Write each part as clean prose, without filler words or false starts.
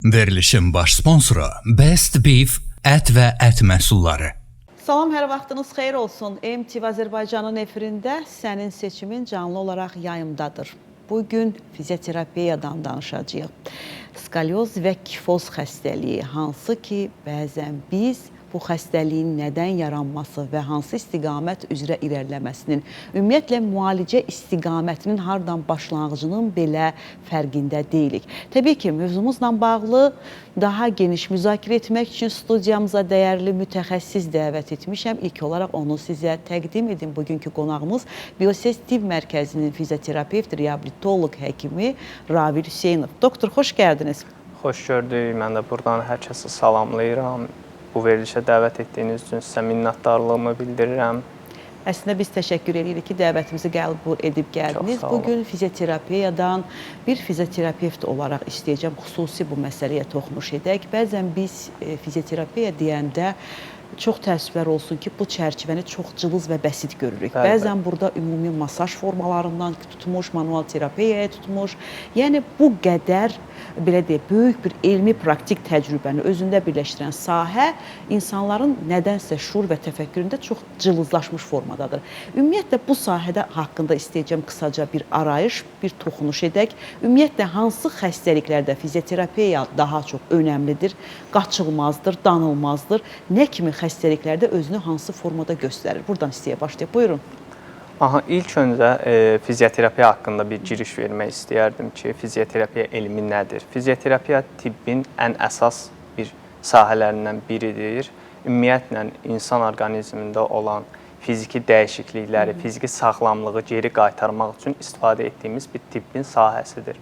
Verilişin baş sponsoru Best Beef ət və ət məhsulları. Salam, hər vaxtınız xeyir olsun. MTV Azərbaycanın efirində Sənin Seçimin canlı olaraq yayımdadır. Bu gün fizioterapiyadan danışacağıq. Skalyoz və kifoz xəstəliyi, hansı ki, bəzən biz bu xəstəliyin nədən yaranması və hansı istiqamət üzrə irəliləməsinin, ümumiyyətlə müalicə istiqamətinin hardan başlanğıcının belə fərqində deyilik. Təbii ki, mövzumuzla bağlı daha geniş müzakirə etmək üçün studiyamıza dəyərli mütəxəssis dəvət etmişəm. İlk olaraq onu sizə təqdim edim. Bugünkü qonağımız Bioses Tibb Mərkəzinin fizioterapevt, reabilitoloq həkimi Ravil Hüseynov. Doktor, xoş gəldiniz. Xoş gördük. Mən də buradan hər kəsi salamlayıram. Bu verilişə dəvət etdiyiniz üçün sizə minnətdarlığımı bildirirəm. Əslində biz təşəkkür edirik ki, dəvətimizi qəbul edib gəldiniz. Çox sağ olun. Bugün fizioterapiyadan bir fizioterapevt olaraq istəyəcəm xüsusi bu məsələyə toxunuş edək. Bəzən biz fizioterapiya deyəndə çox təəssüflər olsun ki, bu çərçivəni çox cılız və bəsit görürük. Bəli, Bəzən burada ümumi masaj formalarından tutmuş, manual terapiyaya tutmuş. Yəni bu qədər belə deyək, böyük bir elmi praktik təcrübəni özündə birləşdirən sahə insanların nədənsə şuur və təfəkküründə çox cılızlaşmış formadadır. Ümumiyyətlə bu sahədə haqqında istəyəcəm qısaca bir arayış, bir toxunuş edək. Ümumiyyətlə hansı xəstəliklərdə fizioterapiya daha çox önəmlidir, qaçılmazdır, danılmazdır? Nə kimi xəstəliklərdə özünü hansı formada göstərir? Buradan istəyə başlayaq. Buyurun. Aha, ilk öncə fizioterapiya haqqında bir giriş vermək istəyərdim ki, fizioterapiya elmi nədir? Fizioterapiya tibbin ən əsas bir sahələrindən biridir. Ümumiyyətlə insan orqanizmində olan fiziki dəyişiklikləri, fiziki sağlamlığı geri qaytarmaq üçün istifadə etdiyimiz bir tibbin sahəsidir.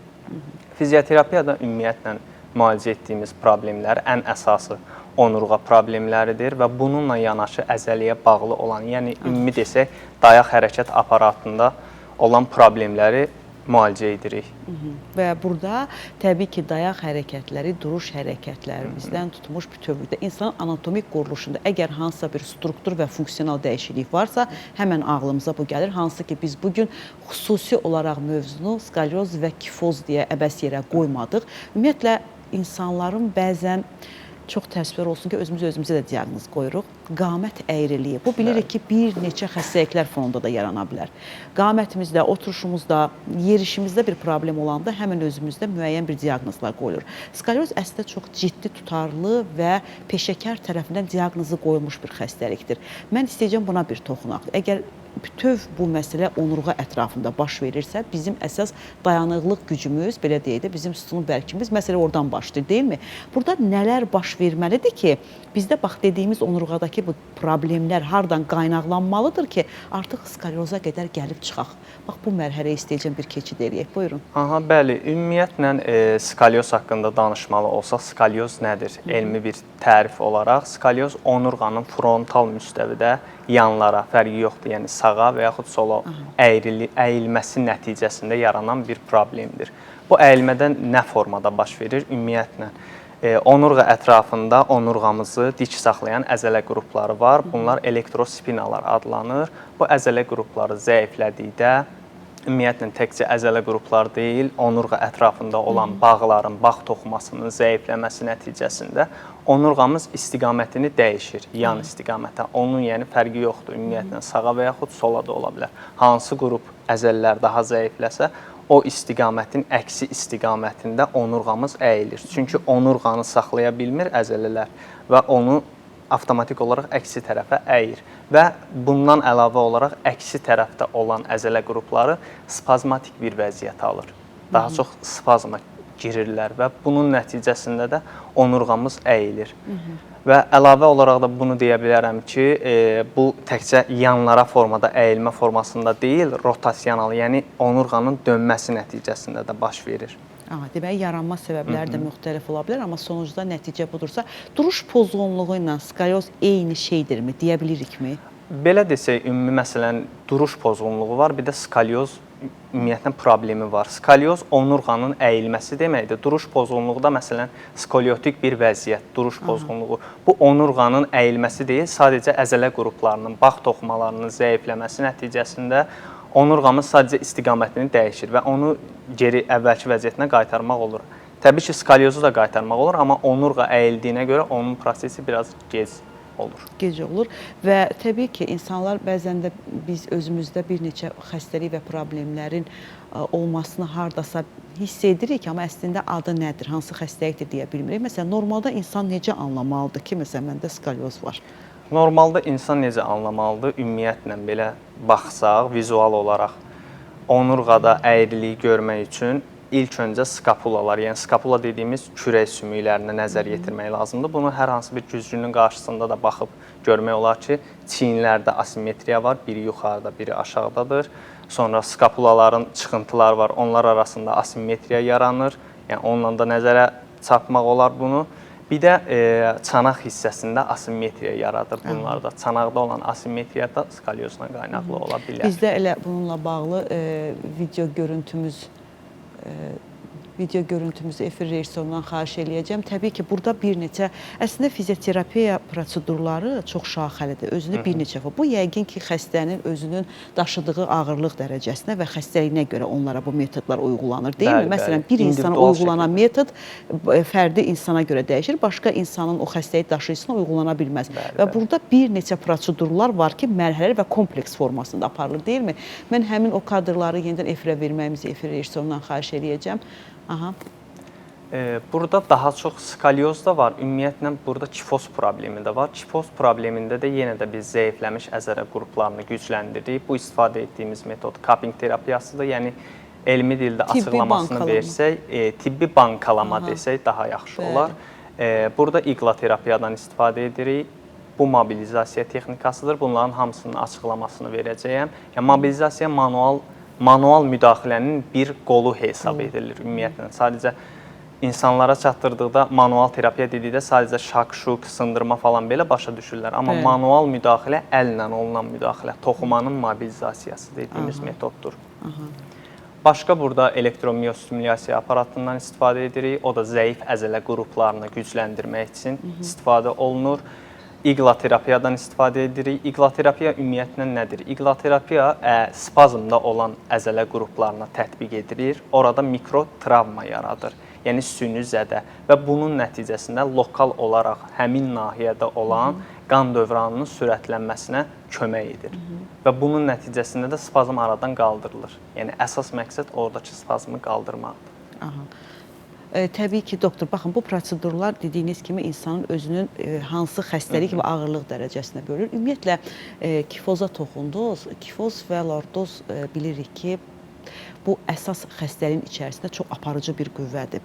Fizioterapiyada ümumiyyətlə müalicə etdiyimiz problemlər ən əsası onurğa problemləridir və bununla yanaşı əzələyə bağlı olan, yəni ümumi desək, dayaq hərəkət aparatında olan problemləri müalicə edirik. Və burada təbii ki, dayaq hərəkətləri, duruş hərəkətlərimizdən tutmuş bütövlükdə insanın anatomik quruluşunda əgər hansısa bir struktur və funksional dəyişiklik varsa, həmən ağlımıza bu gəlir. Hansı ki, biz bugün xüsusi olaraq mövzunu skalyoz və kifoz deyə əbəs yerə qoymadıq. Ümumiyyətlə insanların bəzən çox təəssüflər olsun ki, özümüz özümüzə də diaqnoz qoyuruq. Qamət əyriliyi. Bu bilirik ki, bir neçə xəstəliklər fonunda da yarana bilər. Qamətimizdə, oturuşumuzda, yerişimizdə bir problem olanda həmin özümüzdə müəyyən bir diaqnozlar qoyulur. Skalyoz əslində çox ciddi, tutarlı və peşəkar tərəfindən diaqnozu qoyulmuş bir xəstəlikdir. Mən istəyəcəm buna bir toxunaq. Əgər bütöv bu məsələ onurğa ətrafında baş verirsə, bizim əsas dayanıqlıq gücümüz, belə deyək də, bizim sütun bərkimiz məsələ oradan başlayır, deyilmi? Burada nələr baş verməlidir ki, bizdə bax dediyimiz onurğadakı bu problemlər hardan qaynaqlanmalıdır ki, artıq skalyoza qədər gəlib çıxaq. Bax bu mərhələyə istəyəcəm bir keçid eləyək. Buyurun. Aha, bəli, ümumiyyətlə skalyoz haqqında danışmalı olsaq, skalyoz nədir? Elmi bir tərif olaraq skalyoz onurğanın frontal müstəvidə yanlara, fərqi yoxdur, yəni sağa və yaxud sola əyilməsi nəticəsində yaranan bir problemdir. Bu əyilmədə nə formada baş verir? Ümumiyyətlə onurğa ətrafında onurğamızı dik saxlayan əzələ qrupları var. Bunlar elektrospinalar adlanır. Bu əzələ qrupları zəiflədikdə ümumiyyətlə təkcə əzələ qruplar deyil, onurğa ətrafında olan bağların, bağ toxumasının zəifləməsi nəticəsində onurğamız istiqamətini dəyişir, yan istiqamətə. Onun yəni fərqi yoxdur. Ümumiyyətlə sağa və yaxud sola da ola bilər. Hansı qrup əzələlər daha zəifləsə, o istiqamətin əksi istiqamətində onurğamız əyilir. Çünki onurğanı saxlaya bilmir əzələlər və onu avtomatik olaraq əksi tərəfə əyir və bundan əlavə olaraq əksi tərəfdə olan əzələ qrupları spazmatik bir vəziyyət alır. Daha çox spazma girirlər və bunun nəticəsində də onurğamız əyilir. Və əlavə olaraq da bunu deyə bilərəm ki, bu təkcə yanlara formada əyilmə formasında deyil, rotasional, yəni onurğanın dönməsi nəticəsində də baş verir. Aha, deməli yaranma səbəbləri də müxtəlif ola bilər, amma sonucda nəticə budursa, duruş pozğunluğu ilə skalyoz eyni şeydirmi deyə bilirikmi? Belə desək, ümumi məsələn duruş pozğunluğu var, bir də skalyoz ümumiyyətlə problemi var. Skalyoz onurğanın əyilməsi deməkdir. Duruş pozğunluğu da məsələn skoliotik bir vəziyyət, duruş pozğunluğu. Bu onurğanın əyilməsi deyil, sadəcə əzələ qruplarının, bağ toxumalarının zəifləməsi nəticəsində onurğamız sadəcə istiqamətini dəyişir və onu geri əvvəlki vəziyyətinə qaytarmaq olur. Təbii ki, skalyozu da qaytarmaq olur, amma onurğa əyildiyinə görə onun prosesi biraz gec olur. Gec olur və təbii ki, insanlar bəzən də biz özümüzdə bir neçə xəstəlik və problemlərin olmasını hardasa hiss edirik, amma əslində adı nədir, hansı xəstəlikdir deyə bilmirik. Məsələn, normalda insan necə anlamalıdır ki, məsələn, məndə skalyoz var? Normalda insan necə anlamalıdır? Ümumiyyətlə belə baxsaq, vizual olaraq onurğada əyriliyi görmək üçün ilk öncə skapulalar, yəni skapula dediyimiz kürək sümüklərinə nəzər yetirmək lazımdır. Bunu hər hansı bir güzgünün qarşısında da baxıb görmək olar ki, çiyinlərdə asimetriya var, biri yuxarıda, biri aşağıdadır. Sonra skapulaların çıxıntıları var, onlar arasında asimetriya yaranır. Yəni onunla da nəzərə çarpmaq olar bunu. Bir də çanaq hissəsində asimetriya yaradır bunlarda. Çanaqda olan asimetriya da skalyozla qaynaqlı ola bilər. Bizdə elə bununla bağlı video görüntümüz efir rejissorundan xahiş eləyəcəm. Təbii ki, burada bir neçə, əslində fizioterapiya prosedurları çox şaxəlidir. Özünü bir neçə. Bu yəqin ki, xəstənin özünün daşıdığı ağırlıq dərəcəsinə və xəstəliyinə görə onlara bu metodlar uyğulanır, deyil mi? Məsələn, bir insana uygulanan metod fərdi insana görə dəyişir, başqa insanın o xəstəlik daşıyıcısına uyğulana bilməz. Və burada bir neçə prosedurlar var ki, mərhələlər və kompleks formasında aparılır, deyil mi? Mən həmin o kadrları yenidən efirə verməyimizi efir rejissorundan xahiş eləyəcəm. Aha. Burada daha çox skalyoz da var. Ümumiyyətlə burada kifoz problemi də var. Kifoz problemində də yenə də biz zəifləmiş əzələ qruplarını gücləndiririk. Bu istifadə etdiyimiz metod cupping terapiyasıdır. Yəni elmi dildə açıqlamasını versək, tibbi bankalama desək daha yaxşı olar. Burada iqla terapiyadan istifadə edirik. Bu mobilizasiya texnikasıdır. Bunların hamısının açıqlamasını verəcəyəm. Yəni mobilizasiya manual müdaxilənin bir qolu hesab edilir ümumiyyətlə. Sadəcə insanlara çatdırdıqda manual terapiya dedikdə sadəcə şak-şuk, sındırma falan belə başa düşürlər. Amma manual müdaxilə əllə olunan müdaxilə, toxumanın mobilizasiyası dediyimiz metoddur. Başqa burada elektromiyostimulyasiya aparatından istifadə edirik. O da zəif əzələ qruplarını gücləndirmək üçün istifadə olunur. İqla terapiyadan istifadə edirik. İqla terapiya ümumiyyətlə nədir? İqla terapiya spazmda olan əzələ qruplarına tətbiq edilir. Orada mikrotravma yaradır. Yəni süni zədə və bunun nəticəsində lokal olaraq həmin nahiyədə olan qan dövranının sürətlənməsinə kömək edir. Və bunun nəticəsində də spazm aradan qaldırılır. Yəni əsas məqsəd oradakı spazmı qaldırmaqdır. Aha. Təbii ki, doktor, baxın, bu prosedurlar dediyiniz kimi insanın özünün hansı xəstəlik və ağırlıq dərəcəsinə bölür. Ümumiyyətlə, kifoza toxundunuz. Kifoz və lordoz bilirik ki, bu əsas xəstəliyin içərisində çox aparıcı bir qüvvədir.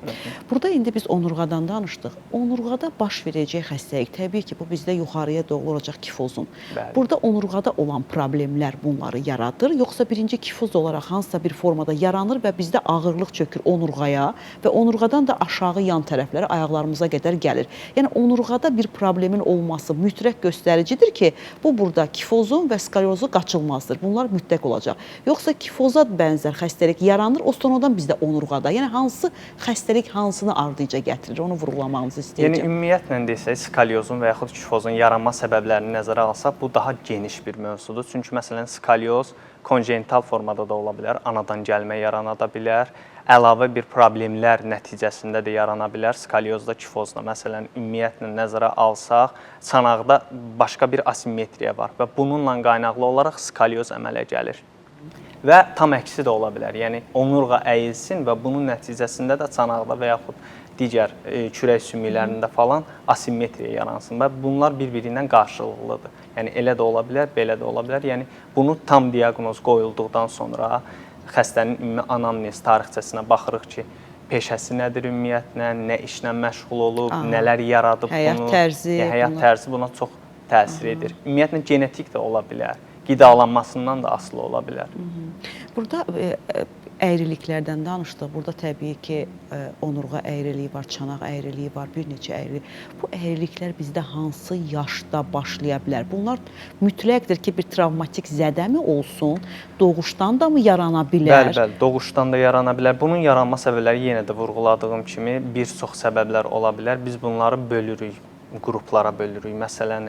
Burada indi biz onurğadan danışdıq. Onurğada baş verəcək xəstəlik, təbii ki, bu bizdə yuxarıya doğru olacaq kifozun. Bəli. Burada onurğada olan problemlər bunları yaradır, yoxsa birinci kifoz olaraq hansısa bir formada yaranır və bizdə ağırlıq çökür onurğaya və onurğadan da aşağı yan tərəflərə, ayaqlarımıza qədər gəlir. Yəni onurğada bir problemin olması mütləq göstəricidir ki, bu burada kifozun və skalyozu qaçılmazdır. Bunlar mütləq olacaq. Yoxsa kifoza bənzər xəstəlik yaranır, o sonradan bizdə onurğada. Yəni hansı xəstəlik hansını ardıca gətirir, onu vurğulamağınızı istəyəcəm. Yəni ümumiyyətlə desək, skalyozun və yaxud kifozun yaranma səbəblərini nəzərə alsaq, bu daha geniş bir mövzudur. Çünki məsələn skalyoz konjenital formada da ola bilər, anadan gəlmə yarana da bilər, əlavə bir problemlər nəticəsində də yarana bilər. Skalyozda, kifozda məsələn ümumiyyətlə nəzərə alsaq, çanaqda başqa bir asimetriya var və bununla qaynaqlı olaraq skalyoz əmələ gəlir. Və tam əksi də ola bilər. Yəni onurğa əyilsin və bunun nəticəsində də çanaqda və yaxud digər kürək sümüklərində falan asimetriya yaransın və bunlar bir-birindən qarşılıqlıdır. Yəni elə də ola bilər, belə də ola bilər. Yəni bunu tam diaqnoz qoyulduqdan sonra xəstənin ümumi anamnez tarixçəsinə baxırıq ki, peşəsi nədir ümumiyyətlə, nə işlə məşğul olub, nələr yaradıb həyat bunu. Tərzi, yəni, həyat tərzi buna çox təsir edir. Ümumiyyətlə genetik də ola bilər, qidalanmasından da asılı ola bilər. Burada əyriliklərdən danışdıq. Burada təbii ki, onurğa əyriliyi var, çanaq əyriliyi var, bir neçə əyrilik. Bu əyriliklər bizdə hansı yaşda başlaya bilər? Bunlar mütləqdir ki, bir travmatik zədə mi olsun, doğuşdan da mı yarana bilər? Bəli, bəli, doğuşdan da yarana bilər. Bunun yaranma səbəbləri yenə də vurğuladığım kimi bir çox səbəblər ola bilər. Biz bunları bölürük, qruplara bölürük. Məsələn,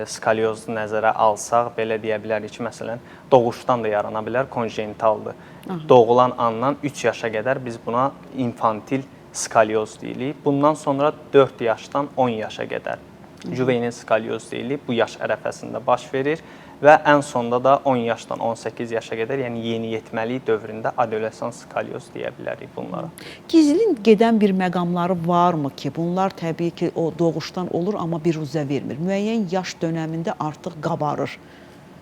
skalyozu nəzərə alsaq, belə deyə bilərik ki, məsələn, doğuşdan da yarana bilər, konjenitaldır. Doğulan andan 3 yaşa qədər biz buna infantil skalyoz deyilik. Bundan sonra 4 yaşdan 10 yaşa qədər juvenil skalyoz deyilik. Bu yaş ərəfəsində baş verir və ən sonda da 10 yaşdan 18 yaşa qədər, yəni yeniyetməlik dövründə adolesan skalyoz deyə bilərik bunlara. Gizlin gedən bir məqamları varmı ki, bunlar təbii ki, o doğuşdan olur, amma biruzə vermir. Müəyyən yaş dönəmində artıq qabarır.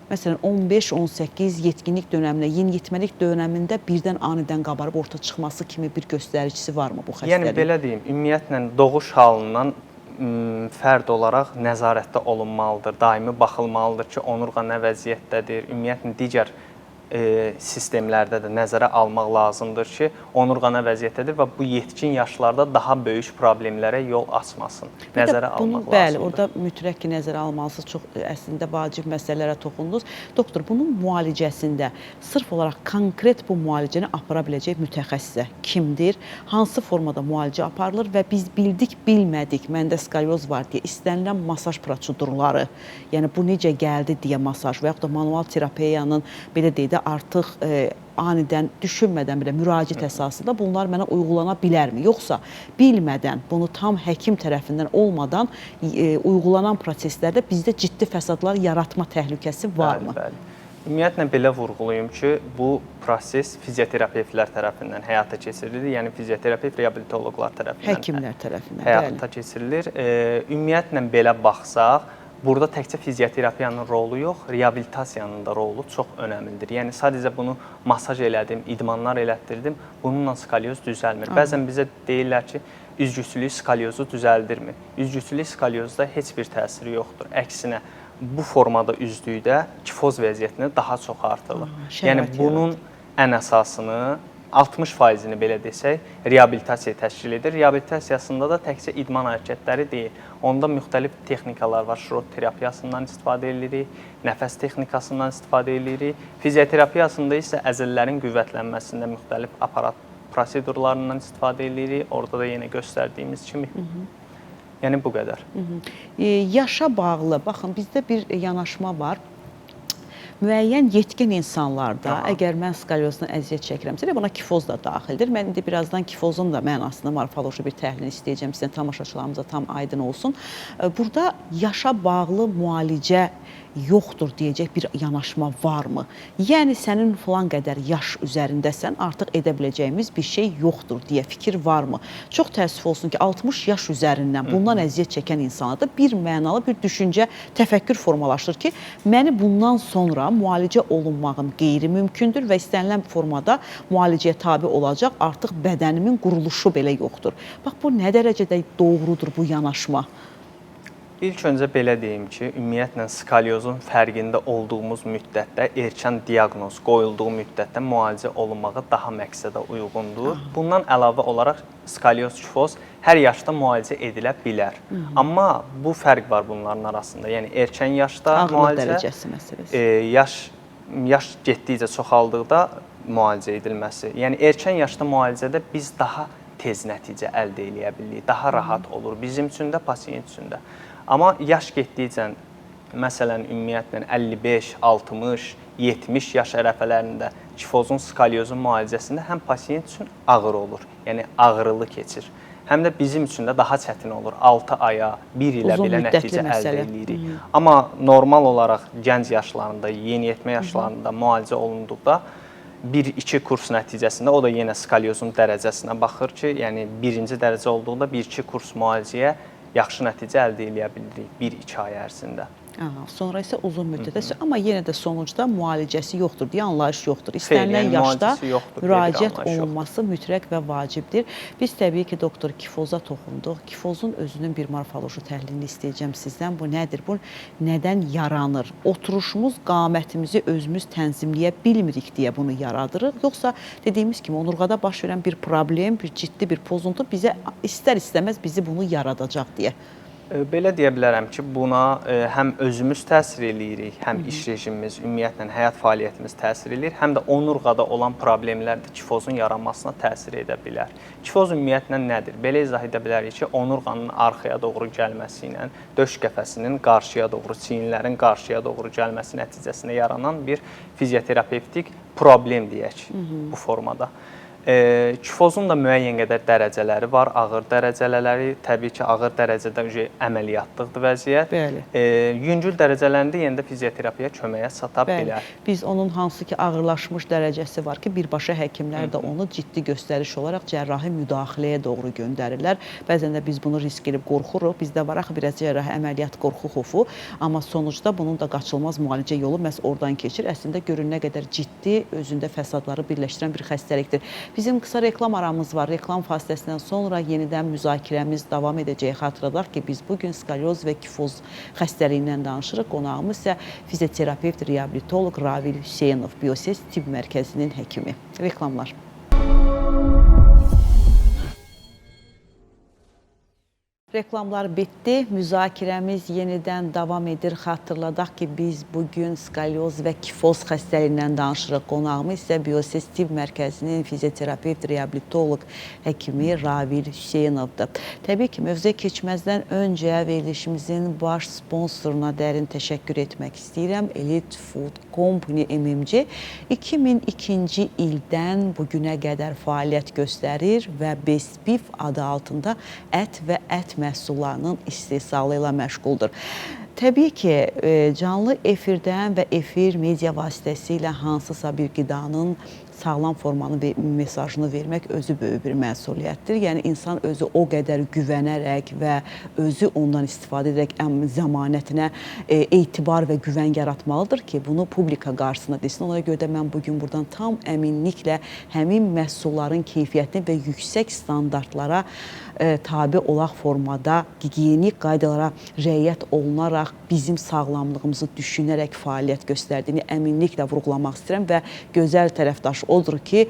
Məsələn, 15-18 yetkinlik dönəmində, yeniyetməlik dönəmində birdən anidən qabarıb orta çıxması kimi bir göstəricisi varmı bu xəstəliyin? Yəni belə deyim, ümumiyyətlə doğuş halından fərd olaraq nəzarətdə olunmalıdır, daimi baxılmalıdır ki, onurğa nə vəziyyətdədir, ümumiyyətlə digər sistemlərdə də nəzərə almaq lazımdır ki, onurğa nə vəziyyətdədir və bu yetkin yaşlarda daha böyük problemlərə yol açmasın. Bir də Nəzərə bunu, almaq bəli, lazımdır. Orada mütləq ki, nəzərə almalısınız. Çox əslində vacib məsələlərə toxundunuz. Doktor, bunun müalicəsində sırf olaraq konkret bu müalicəni apara biləcək mütəxəssisə kimdir? Hansı formada müalicə aparılır və biz bildik, bilmədik, məndə skalyoz var deyə istənilən masaj prosedurları, yəni bu necə gəldi deyə masaj və yaxud da manual terapiyanın belə deyək də artıq anidən düşünmədən belə müraciət əsasında bunlar mənə uygulana bilərmi? Yoxsa bilmədən, bunu tam həkim tərəfindən olmadan uygulanan proseslərdə bizdə ciddi fəsadlar yaratma təhlükəsi varmı? Bəli, bəli. Ümumiyyətlə belə vurğulayım ki, bu proses fizioterapevtlər tərəfindən həyata keçirilir. Yəni fizioterapevt, reabilitoloqlar tərəfindən həkimlər tərəfindən həyata keçirilir. Ümumiyyətlə belə baxsaq, burada təkcə fizioterapiyanın rolu yox, reabilitasiyanın da rolu çox önəmlidir. Yəni sadəcə bunu masaj elədim, idmanlar elətdirdim, bununla skalyoz düzəlmir. Bəzən bizə deyirlər ki, üzgüçülük skalyozu düzəldirmi? Üzgüçülük skalyozda heç bir təsiri yoxdur. Əksinə, bu formada üzdükdə kifoz vəziyyətini daha çox artırır. Yəni bunun ən əsasını 60%-ni belə desək, reabilitasiya təşkil edir. Reabilitasiyasında da təkcə idman hərəkətləri deyil. Onda müxtəlif texnikalar var. Şrot terapiyasından istifadə edirik, nəfəs texnikasından istifadə edirik. Fizioterapiyasında isə əzələlərin qüvvətlənməsində müxtəlif aparat prosedurlarından istifadə edirik. Orada da yenə göstərdiyimiz kimi. Yəni bu qədər. Yaşa bağlı, baxın, bizdə bir yanaşma var. Müəyyən yetkin insanlarda, əgər mən skalyozdan əziyyət çəkirəmsə, elə buna kifoz da daxildir. Mən indi birazdan kifozun da mənasını, morfoloji bir təhlilini istəyəcəm sizin tamaşaçılarımıza tam aydın olsun. Burada yaşa bağlı müalicə yoxdur deyəcək bir yanaşma varmı? Yəni sənin filan qədər yaş üzərindəsən, artıq edə biləcəyimiz bir şey yoxdur deyə fikir varmı? Çox təəssüf olsun ki, 60 yaş üzərindən bundan əziyyət çəkən insanlarda bir mənalı bir düşüncə, təfəkkür formalaşır ki, məni bundan sonra müalicə olunmağım qeyri-mümkündür və istənilən formada müalicəyə tabe olacaq artıq bədənimin quruluşu belə yoxdur. Bax, bu nə dərəcədə doğrudur bu yanaşma? İlk öncə belə deyim ki, ümumiyyətlə skalyozun fərqində olduğumuz müddətdə, erkən diaqnoz qoyulduğu müddətdə müalicə olunmağı daha məqsədə uyğundur. Bundan əlavə olaraq skalyoz, kifoz hər yaşda müalicə edilə bilər. Amma bu fərq var bunların arasında. Yəni erkən yaşda ağırlıq müalicə, dərəcəsi məsələsi. Yaş getdikcə çoxaldıqda müalicə edilməsi. Yəni erkən yaşda müalicədə biz daha tez nəticə əldə eləyə bilirik, daha rahat olur bizim üçün də, pasiyent üçün də. Amma yaş getdikcə, məsələn, ümumiyyətlə 55, 60, 70 yaş ərəfələrində kifozun, skalyozun müalicəsində həm pasiyent üçün ağır olur, yəni ağrılı keçir. Həm də bizim üçün də daha çətin olur. 6 aya, 1 ilə uzun belə müddətli nəticə əldə məsələ. edirik. Amma normal olaraq gənc yaşlarında, yeniyetmə yaşlarında müalicə olunduqda 1-2 kurs nəticəsində o da yenə skalyozun dərəcəsinə baxır ki, yəni birinci dərəcə olduqda 1-2 kurs müalicəyə yaxşı nəticə əldə eləyə bilirik 1-2 ay ərzində. Aha, sonra isə uzun müddətə, amma yenə də sonucda müalicəsi yoxdur deyə anlayış yoxdur. İstənilən yəni yaşda müalicəsi yoxdur deyə bir müraciət anlayış yoxdur. olunması mütləq və vacibdir. Biz təbii ki, doktor kifoza toxunduq. Kifozun özünün bir morfoloji təhlilini istəyəcəm sizdən. Bu nədir? Bu nədən yaranır? Oturuşumuz, qamətimizi özümüz tənzimləyə bilmirik deyə bunu yaradırıq. Yoxsa dediyimiz kimi onurğada baş verən bir problem, bir ciddi bir pozuntu bizə istər-istəməz bizi bunu yaradacaq deyə. Belə deyə bilərəm ki, buna həm özümüz təsir eləyirik, həm iş rejimimiz, ümumiyyətlə həyat fəaliyyətimiz təsir eləyir, həm də onurğada olan problemlər də kifozun yaranmasına təsir edə bilər. Kifoz ümumiyyətlə nədir? Belə izah edə bilərik ki, onurğanın arxaya doğru gəlməsi ilə döş qəfəsinin qarşıya doğru, çiyinlərin qarşıya doğru gəlməsi nəticəsində yaranan bir fizioterapevtik problem deyək bu formada. Kifozun da müəyyən qədər dərəcələri var, ağır dərəcələri, təbii ki, ağır dərəcədə əməliyyatlıqdır vəziyyət. Bəli. Yüngül dərəcələrində yenə də fizioterapiya köməyə çata bilər. Biz onun hansı ki ağırlaşmış dərəcəsi var ki, birbaşa həkimlər də onu ciddi göstəriş olaraq cərrahi müdaxiləyə doğru göndərirlər. Bəzən də biz bunu risk edib qorxuruq. Bizdə var axı biraz cərrahi əməliyyat qorxu xofu, amma sonuçda bunun da qaçılmaz müalicə yolu məhz oradan keçir. Əslində görün nə qədər ciddi, özündə fəsadları birləşdirən bir xəstəlikdir. Bizim qısa reklam aramız var. Reklam fasiləsindən sonra yenidən müzakirəmiz davam edəcək. Xatırladaq ki, biz bu gün skalyoz və kifoz xəstəliyindən danışırıq. Qonağımız isə fizioterapevt, reabilitoloq Ravil Hüseynov, Bioses Tibb Mərkəzinin həkimi. Reklamlar. Reklamlar bitdi. Müzakirəmiz yenidən davam edir. Xatırladaq ki, biz bu gün skalyoz və kifoz xəstəliyindən danışırıq. Qonağımız isə Bioses Tibb Mərkəzinin fizioterapevt, reabilitoloq həkimi Ravil Hüseynovdur. Təbii ki, mövzuya keçməzdən öncə verilişimizin baş sponsoruna dərin təşəkkür etmək istəyirəm. Elite Food Company MMC 2002-ci ildən bu günə qədər fəaliyyət göstərir və Best Beef adı altında ət və ət məhsullarının istehsalı ilə məşğuldur. Təbii ki, canlı efirdən və efir media vasitəsilə hansısa bir qidanın sağlam formanı və mesajını vermək özü böyük bir məsuliyyətdir. Yəni insan özü o qədər güvənərək və özü ondan istifadə edərək zəmanətinə etibar və güvən yaratmalıdır ki, bunu publika qarşısında desin. Ona görə də mən bu gün buradan tam əminliklə həmin məhsulların keyfiyyətini və yüksək standartlara tabi olaq formada, gigiyenik qaydalara riayət olunaraq bizim sağlamlığımızı düşünərək fəaliyyət göstərdiyini əminliklə vurğulamaq istəyirəm və gözəl tərəfdaş odur ki,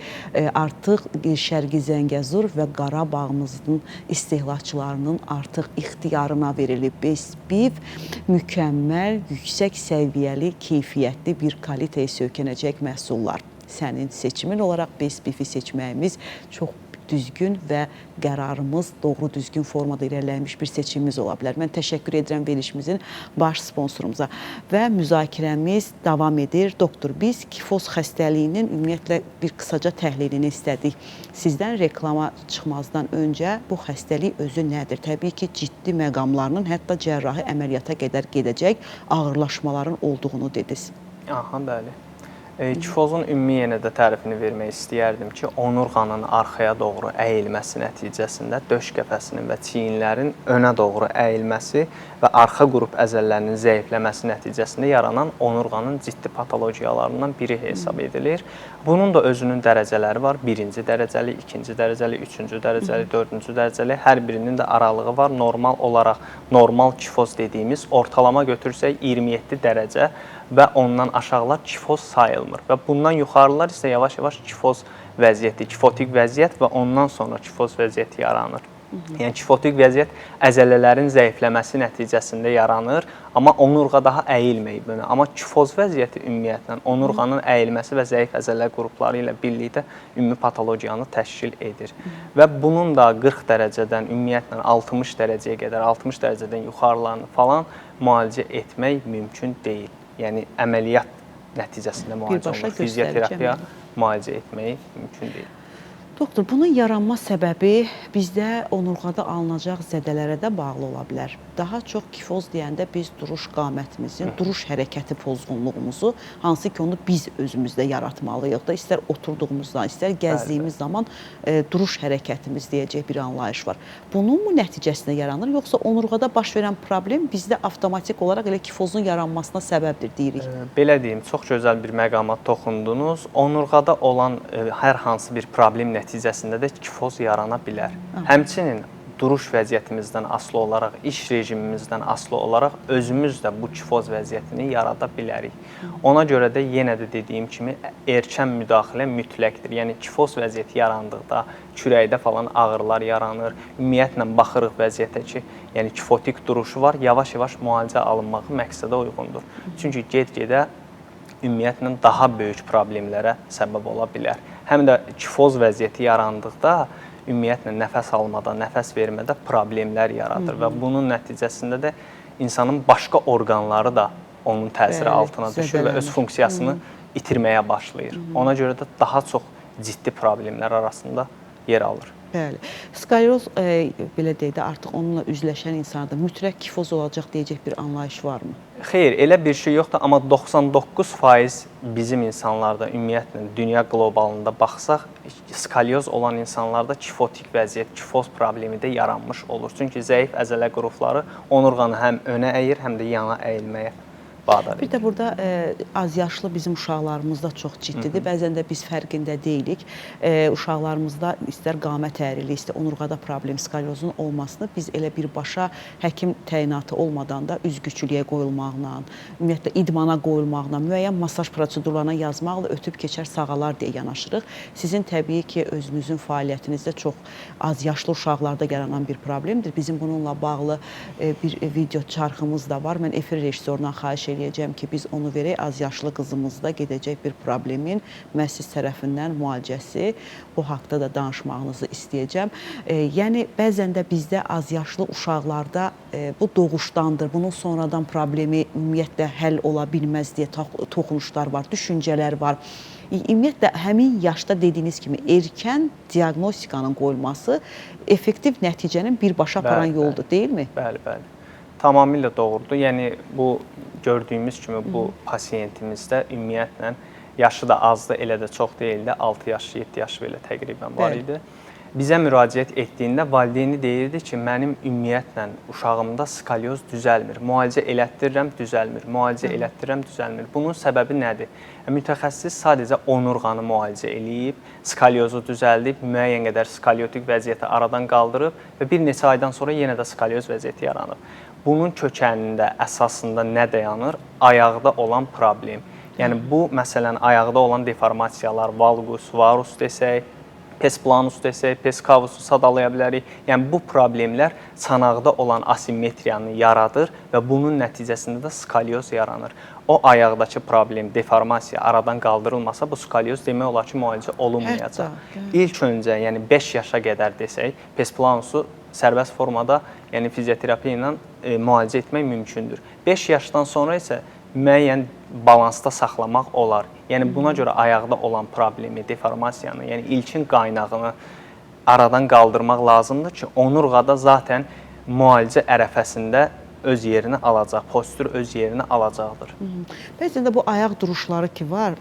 artıq Şərqi Zəngəzur və Qarabağımızın istehlakçılarının artıq ixtiyarına verilib. Best Beef mükəmməl, yüksək səviyyəli, keyfiyyətli bir kalitəyə söykənəcək məhsullar. Sənin seçimin olaraq Best Beef-i seçməyimiz çox düzgün və qərarımız doğru düzgün formada irəliləmiş bir seçimimiz ola bilər. Mən təşəkkür edirəm verilişimizin baş sponsorumuza və müzakirəmiz davam edir. Doktor, biz kifoz xəstəliyinin ümumiyyətlə bir qısaca təhlilini istədik. Sizdən reklama çıxmazdan öncə bu xəstəlik özü nədir? Təbii ki, ciddi məqamlarının, hətta cərrahi əməliyyata qədər gedəcək ağırlaşmaların olduğunu dediniz. Aha, bəli. Kifozun ümumi yenə də tərifini vermək istəyərdim ki, onurğanın arxaya doğru əyilməsi nəticəsində döş qəfəsinin və çiyinlərin önə doğru əyilməsi və arxa qrup əzələlərinin zəifləməsi nəticəsində yaranan onurğanın ciddi patologiyalarından biri hesab edilir. Bunun da özünün dərəcələri var. Birinci dərəcəli, ikinci dərəcəli, üçüncü dərəcəli, dördüncü dərəcəli. Hər birinin də aralığı var. Normal olaraq normal kifoz dediyimiz ortalama götürsək 27 dərəcə və ondan aşağılar kifoz sayılmır və bundan yuxarılar isə yavaş-yavaş kifoz vəziyyəti, kifotik vəziyyət və ondan sonra kifoz vəziyyəti yaranır. Yəni kifotik vəziyyət əzələlərin zəifləməsi nəticəsində yaranır, amma onurğa daha əyilməyib önə. Amma kifoz vəziyyəti ümumiyyətlə onurğanın əyilməsi və zəif əzələ qrupları ilə birlikdə ümumi patologiyanı təşkil edir. Və bunun da 40 dərəcədən ümumiyyətlə 60 dərəcəyə qədər, 60 dərəcədən yuxarılarını falan müalicə etmək mümkün deyil. Yəni əməliyyat nəticəsində müalicə olunur. Fizioterapiya müalicə etmək mümkün deyil. Doktor, bunun yaranma səbəbi bizdə onurğada alınacaq zədələrə də bağlı ola bilər. Daha çox kifoz deyəndə biz duruş qamətimizin, duruş hərəkəti pozğunluğumuzu, hansı ki onu biz özümüzdə yaratmalıyıq da, istər oturduğumuzdan, istər gəzdiyimiz zaman duruş hərəkətimiz deyəcək bir anlayış var. Bunun mu nəticəsində yaranır, yoxsa onurğada baş verən problem bizdə avtomatik olaraq elə kifozun yaranmasına səbəbdir deyirik? Belə deyim, çox gözəl bir məqama toxundunuz. Onurğada olan hər hansı bir problem nəticəsində də kifoz yarana bilər. Həmçinin duruş vəziyyətimizdən asılı olaraq, iş rejimimizdən asılı olaraq özümüz də bu kifoz vəziyyətini yarada bilərik. Ona görə də yenə də dediyim kimi erkən müdaxilə mütləqdir. Yəni kifoz vəziyyəti yarandıqda kürəkdə falan ağrılar yaranır. Ümumiyyətlə baxırıq vəziyyətə ki, yəni kifotik duruşu var, yavaş-yavaş müalicə alınmağı məqsədə uyğundur. Çünki get-gedə ümumiyyətlə daha böyük problemlərə səbəb ola bilər. Həm də kifoz vəziyyəti yarandıqda ümumiyyətlə nəfəs almada, nəfəs vermədə problemlər yaradır və bunun nəticəsində də insanın başqa orqanları da onun təsiri altına düşür və öz funksiyasını itirməyə başlayır. Ona görə də daha çox ciddi problemlər arasında yer alır. Bəli. Skalyoz belə deyək də, artıq onunla üzləşən insanda mütləq kifoz olacaq deyəcək bir anlayış varmı? Xeyr, elə bir şey yoxdur, amma 99% bizim insanlarda, ümumiyyətlə dünya qlobalında baxsaq, skalyoz olan insanlarda kifotik vəziyyət, kifoz problemi də yaranmış olur. Çünki zəif əzələ qrupları onurğanı həm önə əyir, həm də yana əyilməyə vadar Bir edir. də burada azyaşlı bizim uşaqlarımızda çox ciddidir. Bəzən də biz fərqində deyilik. Uşaqlarımızda istər qamət əyriliyi, istər onurğada problem, skalyozun olmasını biz elə birbaşa həkim təyinatı olmadan da üzgüçülüyə qoyulmaqla, ümumiyyətlə idmana qoyulmaqla, müəyyən masaj prosedurlarına yazmaqla ötüb keçər sağalar deyə yanaşırıq. Sizin təbii ki, özünüzün fəaliyyətinizdə çox azyaşlı uşaqlarda yaranan bir problemdir. Bizim bununla bağlı bir video çarxımız da var. Mən efir rejissorundan xahiş eləyəcəm ki, biz onu verək. Azyaşlı qızımızda gedəcək bir problemin məhz siz tərəfindən müalicəsi, bu haqda da danışmağınızı istəyəcəm. Yəni bəzən də bizdə azyaşlı uşaqlarda bu doğuşdandır, bunun sonradan problemi ümumiyyətlə həll ola bilməz deyə toxunuşlar var, düşüncələr var. Ümumiyyətlə həmin yaşda dediyiniz kimi erkən diaqnostikanın qoyulması effektiv nəticənin birbaşa aparan yoldur, deyilmi? Bəli, bəli. Tamamilə doğrudur. Yəni bu gördüyümüz kimi bu pasiyentimizdə ümumiyyətlə yaşı da azdı, elə də çox deyildi. 6 yaş, 7 yaş belə təqribən var idi. Bizə müraciət etdiyində valideyni deyirdi ki, mənim ümumiyyətlə uşağımda skalyoz düzəlmir. Müalicə elətdirirəm, düzəlmir. Müalicə elətdirirəm, düzəlmir. Bunun səbəbi nədir? Mütəxəssis sadəcə onurğanı müalicə eləyib, skalyozu düzəldib, müəyyən qədər skalyotik vəziyyəti aradan qaldırıb və bir neçə aydan sonra yenə də skalyoz vəziyyəti yaranıb. Bunun kökənində, əsasında nə dayanır? Ayaqda olan problem. Yəni bu, məsələn, ayaqda olan deformasiyalar, valgus, varus desək, pes planus desək, pes kavusu sadalaya bilərik. Yəni bu problemlər çanaqda olan asimetriyanı yaradır və bunun nəticəsində də skalyoz yaranır. O ayaqdakı problem, deformasiya aradan qaldırılmasa bu skalyoz demək olar ki, müalicə olunmayacaq. İlk öncə, yəni 5 yaşa qədər desək, pes planusu sərbəst formada, yəni fizioterapiya ilə müalicə etmək mümkündür. 5 yaşdan sonra isə müəyyən balansda saxlamaq olar. Yəni buna görə ayaqda olan problemi, deformasiyanı, yəni ilkin qaynağını aradan qaldırmaq lazımdır ki, onurğada zaten müalicə ərəfəsində öz yerini alacaq, postür öz yerini alacaqdır. Bəzən də bu ayaq duruşları ki var,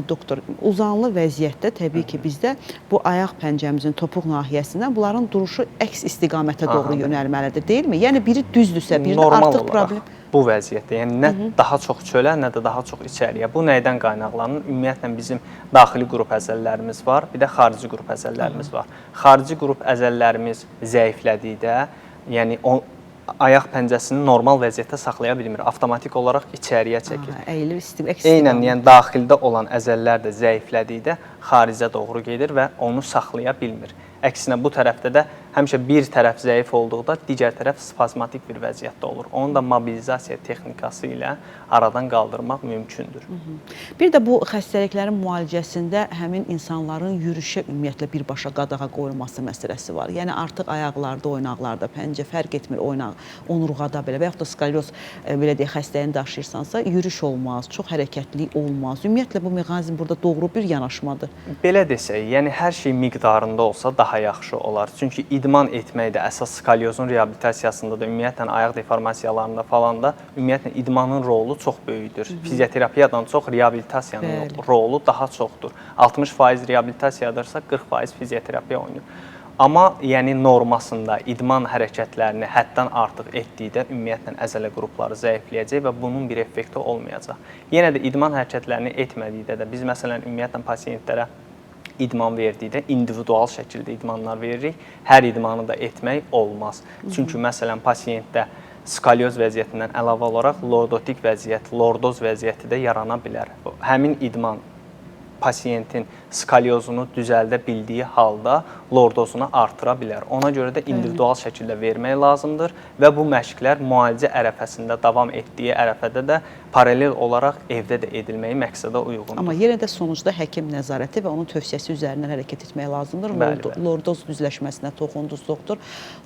doktor, uzanlı vəziyyətdə təbii ki, bizdə bu ayaq pəncəmizin topuq nahiyəsindən bunların duruşu əks istiqamətə doğru yönəlməlidir, deyilmi? Yəni biri düzdürsə, birdə normal artıq olaraq problem bu vəziyyətdə, yəni nə daha çox çölə, nə də daha çox içəriyə. Bu nədən qaynaqlanır? Ümumiyyətlə bizim daxili qrup əzələlərimiz var, bir də xarici qrup əzələlərimiz var. Xarici qrup əzələlərimiz zəiflədikdə, yəni o ayaq pəncəsini normal vəziyyətdə saxlaya bilmir. Avtomatik olaraq içəriyə çəkir. Əyilir, əks Eynən, istiqamət. yəni daxildə olan əzələlər də zəiflədikdə xaricə doğru gedir və onu saxlaya bilmir. Əksinə bu tərəfdə də həmişə bir tərəf zəif olduqda digər tərəf spazmatik bir vəziyyətdə olur. Onu da mobilizasiya texnikası ilə aradan qaldırmaq mümkündür. Bir də bu xəstəliklərin müalicəsində həmin insanların yürüşə ümumiyyətlə birbaşa qadağa qoyulması məsələsi var. Yəni artıq ayaqlarda, oynaqlarda, pəncə fərq etmir, oynaq, onurğada belə və yaxud da skalyoz belə deyək xəstəliyini daşıyırsansa, yürüş olmaz, çox hərəkətlilik olmaz. Ümumiyyətlə bu mexanizm burada doğru bir yanaşmadır. Belə desək, yəni hər şey miqdarında olsa daha yaxşı olar. Çünki idman etmək də əsas skalyozun reabilitasiyasında da, ümumiyyətlə ayaq deformasiyalarında falan da ümumiyyətlə idmanın rolu çox böyükdür. Fizioterapiyadan çox reabilitasiyanın rolu daha çoxdur. 60% reabilitasiyadırsa 40% fizioterapiya oynayır. Amma yəni normasında idman hərəkətlərini həddən artıq etdikdə ümumiyyətlə əzələ qrupları zəifləyəcək və bunun bir effekti olmayacaq. Yenə də idman hərəkətlərini etmədikdə də biz məsələn ümumiyyətlə pasientlərə idman verdikdə individual şəkildə idmanlar veririk. Hər idmanı da etmək olmaz. Çünki məsələn pasientdə skalyoz vəziyyətindən əlavə olaraq lordotik vəziyyət, lordoz vəziyyəti də yarana bilər. Həmin idman pasientin skalyozunu düzəldə bildiyi halda lordozunu artıra bilər. Ona görə də individual şəkildə vermək lazımdır və bu məşqlər müalicə ərəfəsində davam etdiyi ərəfədə də paralel olaraq evdə də edilməyi məqsədə uyğundur. Amma yenə də sonucda həkim nəzarəti və onun tövsiyəsi üzərindən hərəkət etmək lazımdır. Bəli, bəli. Lordoz düzləşməsinə toxundunuz doktor.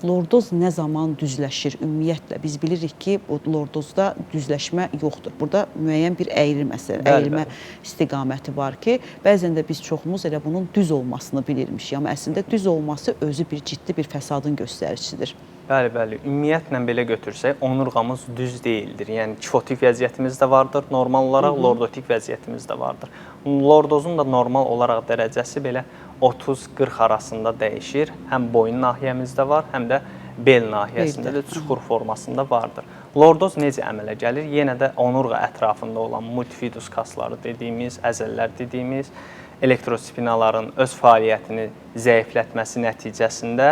Lordoz nə zaman düzləşir ümumiyyətlə? Biz bilirik ki, bu lordozda düzləşmə yoxdur. Burada müəyyən bir əyri məsələ, əyilmə istiqaməti var ki, bəzən də biz çox Çoxumuz elə bunun düz olmasını bilirmişik, amma əslində düz olması özü bir ciddi bir fəsadın göstəricisidir. Bəli, bəli. Ümumiyyətlə belə götürsək, onurğamız düz deyildir. Yəni kifotik vəziyyətimiz də vardır, normal olaraq lordotik vəziyyətimiz də vardır. Lordozun da normal olaraq dərəcəsi belə 30-40 arasında dəyişir. Həm boyun nahiyəmizdə var, həm də bel nahiyəsində də çuxur formasında vardır. Lordoz necə əmələ gəlir? Yenə də onurğa ətrafında olan multifidus kasları dediyimiz, əzələlər dediyimiz elektrospinaların öz fəaliyyətini zəiflətməsi nəticəsində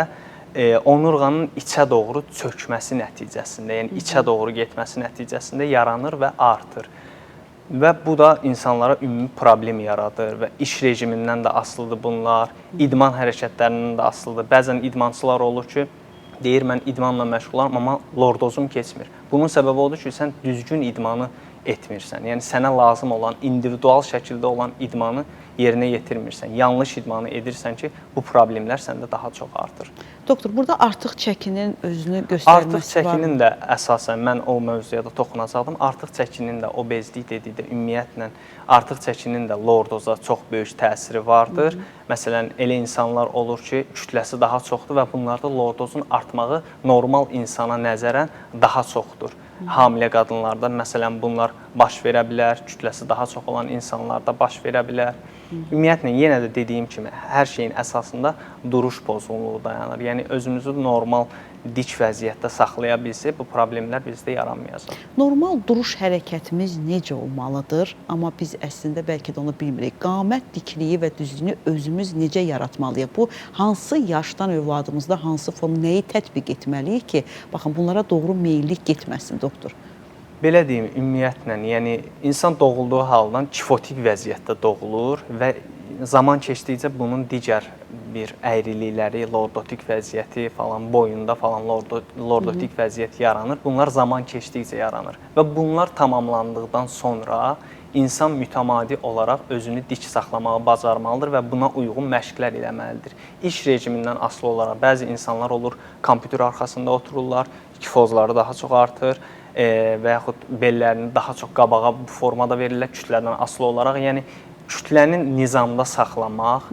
onurğanın içə doğru çökməsi nəticəsində, yəni içə doğru getməsi nəticəsində yaranır və artır. Və bu da insanlara ümumi problem yaradır və iş rejimindən də asılıdır bunlar, idman hərəkətlərindən də asılıdır. Bəzən idmançılar olur ki, deyir mən idmanla məşğulam, amma lordozum keçmir. Bunun səbəbi odur ki, sən düzgün idmanı etmirsən. Yəni sənə lazım olan individual şəkildə olan idmanı yerinə yetirmirsən. Yanlış idmanı edirsən ki, bu problemlər səndə daha çox artır. Doktor, burada artıq çəkinin özünü göstərməsi artıq çəkinin də əsasən mən o mövzuya da toxunacaqdım. Artıq çəkinin də obezlik dedikdə ümumiyyətlə artıq çəkinin də lordoza çox böyük təsiri vardır. Məsələn, elə insanlar olur ki, kütləsi daha çoxdur və bunlarda lordozun artmağı normal insana nəzərən daha çoxdur. Hamilə qadınlarda məsələn bunlar baş verə bilər, kütləsi daha çox olan insanlarda baş verə bilər. Ümumiyyətlə yenə də dediyim kimi hər şeyin əsasında duruş pozğunluğu dayanır. Yəni özümüzü normal dik vəziyyətdə saxlaya bilsək, bu problemlər bizdə yaranmayacaq. Normal duruş hərəkətimiz necə olmalıdır? Amma biz əslində bəlkə də onu bilmirik. Qamət dikliyi və düzlüyünü özümüz necə yaratmalıyıq? Bu hansı yaşdan övladımızda hansı form nəyi tətbiq etməliyik ki, baxın bunlara doğru meyillik getməsin doktor? Belə deyim, ümumiyyətlə, yəni insan doğulduğu haldan kifotik vəziyyətdə doğulur və zaman keçdikcə bunun digər bir əyrilikləri, lordotik vəziyyəti falan, boyunda falan lordotik vəziyyət yaranır. Bunlar zaman keçdikcə yaranır və bunlar tamamlandıqdan sonra insan mütəmadi olaraq özünü dik saxlamağı bacarmalıdır və buna uyğun məşqlər eləməlidir. İş rejimindən asılı olaraq bəzi insanlar olur, kompüter arxasında otururlar, kifozları daha çox artır və yaxud bellərini daha çox qabağa bu formada verirlər kütlədən asılı olaraq. Yəni kütləni nizamda saxlamaq,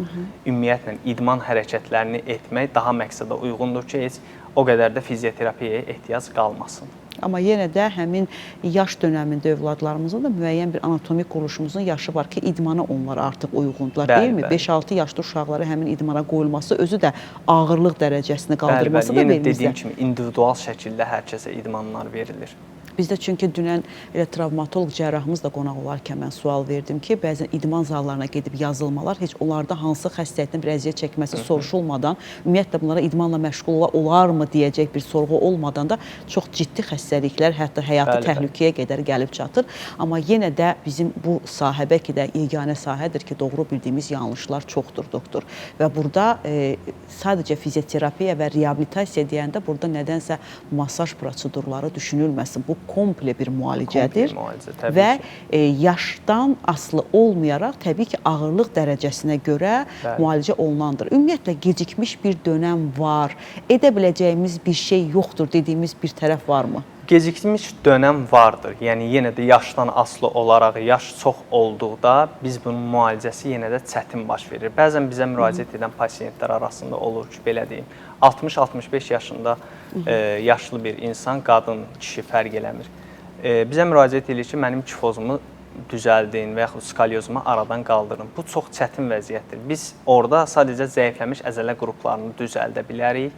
ümumiyyətlə idman hərəkətlərini etmək daha məqsədə uyğundur ki, heç o qədər də fizioterapiyaya ehtiyac qalmasın. Amma yenə də həmin yaş dönəmində övladlarımızın da müəyyən bir anatomik quruluşumuzun yaşı var ki, idmana onlar artıq uyğundurlar, deyilmi? 5-6 yaşlı uşaqlara həmin idmana qoyulması özü də ağırlıq dərəcəsini qaldırması da yenə dediyim kimi individual şəkildə hər kəsə idmanlar verilir. Bizdə çünki dünən elə travmatoloq cərrahımız da qonaq olarkən mən sual verdim ki, bəzən idman zallarına gedib yazılmalar heç onlarda hansı xəstəlikdən bir əziyyət çəkməsi soruşulmadan, ümumiyyətlə bunlara idmanla məşğul olarmı deyəcək bir sorğu olmadan da çox ciddi xəstəliklər, hətta həyatı təhlükəyə qədər gəlib çatır. Amma yenə də bizim bu sahə bəlkə də yeganə sahədir ki, doğru bildiyimiz yanlışlar çoxdur doktor. Və burada sadəcə fizioterapiya və reabilitasiya deyəndə burada nədənsə masaj prosedurları düşünülməsin. Bu komple bir müalicədir. Komple müalicə, və yaşdan asılı olmayaraq təbii ki, ağırlıq dərəcəsinə görə müalicə olunandır. Ümumiyyətlə gecikmiş bir dönəm var, edə biləcəyimiz bir şey yoxdur dediyimiz bir tərəf varmı? Gecikmiş dönəm vardır. Yəni yenə də yaşdan asılı olaraq yaş çox olduqda biz bunun müalicəsi yenə də çətin baş verir. Bəzən bizə müraciət edən pasiyentlər arasında olur ki, belə deyim, 60-65 yaşında yaşlı bir insan, qadın, kişi fərq eləmir. Bizə müraciət edir ki, mənim kifozumu düzəldin və yaxud skalyozumu aradan qaldırın. Bu çox çətin vəziyyətdir. Biz orada sadəcə zəifləmiş əzələ qruplarını düzəldə bilərik,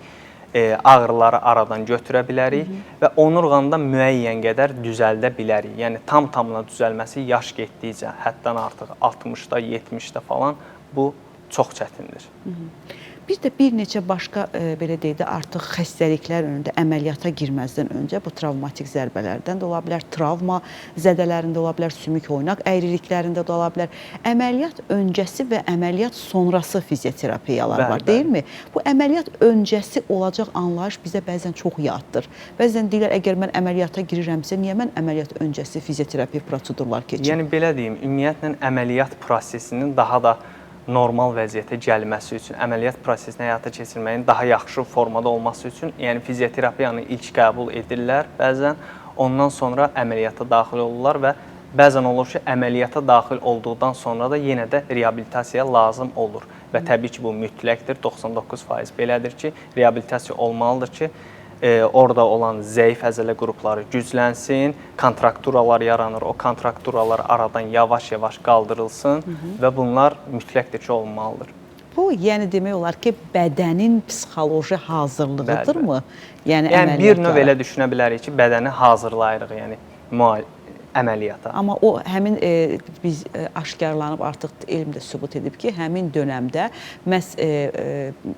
ağrıları aradan götürə bilərik və onurğanı da müəyyən qədər düzəldə bilərik. Yəni tam-tamına düzəlməsi yaş getdikcə, həddən artıq 60-da, 70-də falan bu çox çətindir. Bir də bir neçə başqa belə deyək də artıq xəstəliklər önündə əməliyyata girməzdən öncə bu travmatik zərbələrdən də ola bilər, travma zədələrində ola bilər, sümük oynaq əyriliklərində də ola bilər. Əməliyyat öncəsi və əməliyyat sonrası fizioterapiyalar var, deyilmi? Bu əməliyyat öncəsi olacaq anlayış bizə bəzən çox yaddır. Bəzən deyirlər, əgər mən əməliyyata girirəmsə, niyə mən əməliyyat öncəsi fizioterapi prosedurlar keçirim? Yəni belə deyim, ümumiyyətlə əməliyyat prosesinin daha da normal vəziyyətə gəlməsi üçün, əməliyyat prosesini həyata keçirməyin daha yaxşı formada olması üçün, yəni fizioterapiyanı ilk qəbul edirlər bəzən, ondan sonra əməliyyata daxil olurlar və Bəzən olur ki, əməliyyata daxil olduqdan sonra da yenə də reabilitasiya lazım olur və təbii ki, bu mütləqdir. 99% belədir ki, reabilitasiya olmalıdır ki, orada olan zəif əzələ qrupları güclənsin, kontrakturalar yaranır, o kontrakturalar aradan yavaş-yavaş qaldırılsın və bunlar mütləqdir ki, olmalıdır. Bu, yəni demək olar ki, bədənin psixoloji hazırlığıdırmı? Yəni bir növ elə düşünə bilərik ki, bədəni hazırlayırıq, yəni əməliyyata. Amma o həmin biz aşkarlanıb artıq elm də sübut edib ki, həmin dönəmdə məhz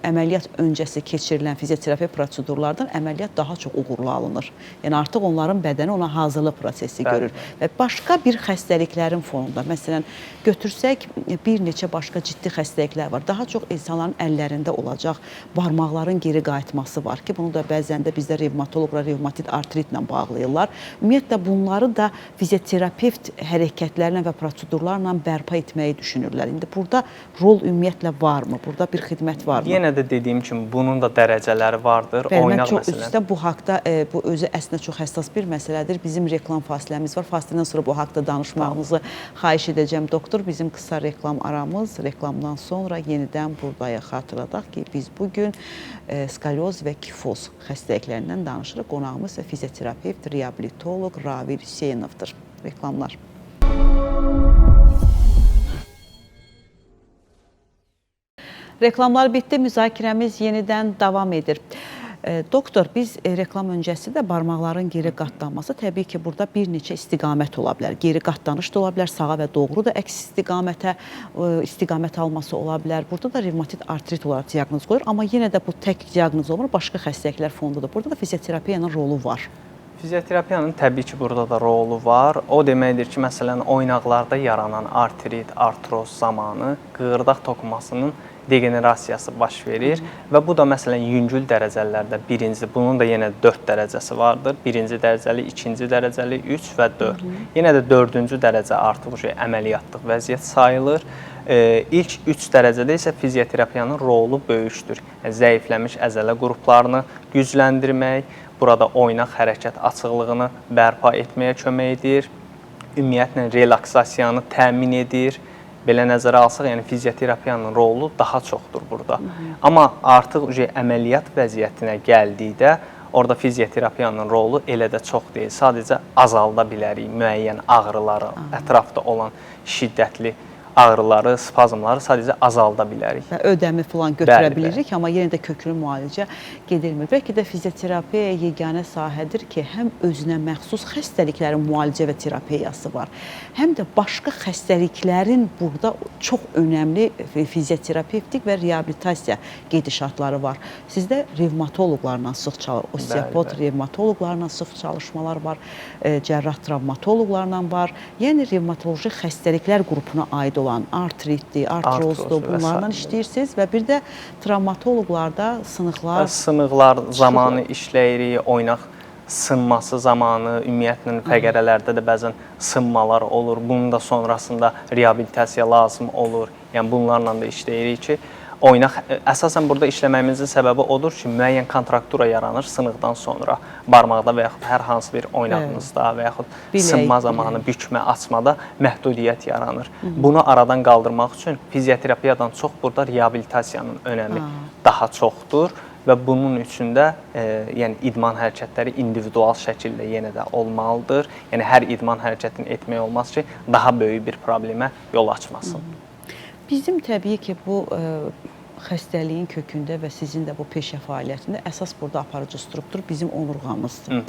əməliyyat öncəsi keçirilən fizioterapiya prosedurlardan əməliyyat daha çox uğurlu alınır. Yəni artıq onların bədəni ona hazırlıq prosesi görür. Və başqa bir xəstəliklərin fonunda, məsələn, götürsək bir neçə başqa ciddi xəstəliklər var. Daha çox insanların əllərində olacaq barmaqların geri qayıtması var ki, bunu da bəzən də bizdə revmatoloqlar revmatit artritlə bağlayırlar. Ümumiyyətlə bunları da fizioterapevt hərəkətlərlə və prosedurlarla bərpa etməyi düşünürlər. İndi burada rol ümumiyyətlə varmı? Burada bir xidmət varmı? Yenə də dediyim kimi bunun da dərəcələri vardır. Bəli, mən çox üzrə bu haqda bu özü əslində çox həssas bir məsələdir. Bizim reklam fasiləmiz var. Fasilədən sonra bu haqda danışmağınızı xahiş edəcəm doktor. Bizim qısa reklam aramız, reklamdan sonra yenidən buradayıq. Xatırladaq ki, biz bu gün skalyoz və kifoz xəstəliklərindən danışırıq. Qonağımız isə fizioterapevt, reabilitoloq Ravil Hüseynovdur. Reklamlar. Reklamlar bitdi, müzakirəmiz yenidən davam edir. Doktor, biz reklam öncəsi də barmaqların geri qatlanması, təbii ki, burada bir neçə istiqamət ola bilər. Geri qatlanış da ola bilər, sağa və doğru da əks istiqamətə istiqamət alması ola bilər. Burada da revmatit artrit olaraq diaqnoz qoyulur, amma yenə də bu tək diaqnoz olmur, başqa xəstəliklər fonunda da. Burada da fizioterapiyanın rolu var. Fizioterapiyanın təbii ki, burada da rolu var. O deməkdir ki, məsələn, oynaqlarda yaranan artrit, artroz zamanı qığırdaq toxumasının degenerasiyası baş verir və bu da məsələn yüngül dərəcələrdə birinci, bunun da yenə 4 dərəcəsi vardır. Birinci dərəcəli, ikinci dərəcəli, 3 və 4. Yenə də dördüncü dərəcə artıq əməliyyatlı vəziyyət sayılır. İlk 3 dərəcədə isə fizioterapiyanın rolu böyükdür. Yəni, zəifləmiş əzələ qruplarını gücləndirmək, burada oynaq hərəkət açıqlığını bərpa etməyə kömək edir. Ümumiyyətlə relaksasiyanı təmin edir. Belə nəzərə alsaq, yəni fizioterapiyanın rolu daha çoxdur burada. Amma artıq əməliyyat vəziyyətinə gəldikdə orada fizioterapiyanın rolu elə də çox deyil. Sadəcə azalda bilərik müəyyən ağrıları, ətrafda olan şiddətli ağrıları, spazmları sadəcə azalda bilərik. Və ödəmi falan götürə bilirik, amma yenə də köklü müalicə gedilmir. Bəlkə də fizioterapiya yeganə sahədir ki, həm özünə məxsus xəstəliklərin müalicə və terapiyası var, həm də başqa xəstəliklərin burada çox önəmli fizioterapevtik və reabilitasiya gedişatları var. Sizdə revmatoloqlarla sıx osteopot revmatoloqlarla sıx çalışmalar var, cərrah travmatoloqlarla var. Yəni revmatoloji xəstəliklər qrupuna aid olan artritdir, artrozdur, bunlarla işləyirsiniz və bir də travmatoloqlarda sınıqlar... Sınıqlar zamanı işləyirik, oynaq sınması zamanı, ümumiyyətlə fəqərələrdə də bəzən sınmalar olur. Bunun da sonrasında reabilitasiya lazım olur. Yəni bunlarla da işləyirik ki, oynaq əsasən burada işləməyimizin səbəbi odur ki, müəyyən kontraktura yaranır sınıqdan sonra barmaqda və yaxud hər hansı bir oynağınızda və yaxud sınma zamanı bükmə, açmada məhdudiyyət yaranır. Bunu aradan qaldırmaq üçün fizioterapiyadan çox burada reabilitasiyanın önəmi daha çoxdur və bunun üçün də yəni idman hərəkətləri individual şəkildə yenə də olmalıdır. Yəni hər idman hərəkətini etmək olmaz ki, daha böyük bir problemə yol açmasın. Bizim təbii ki, bu xəstəliyin kökündə və sizin də bu peşə fəaliyyətində əsas burada aparıcı struktur bizim onurğamızdır.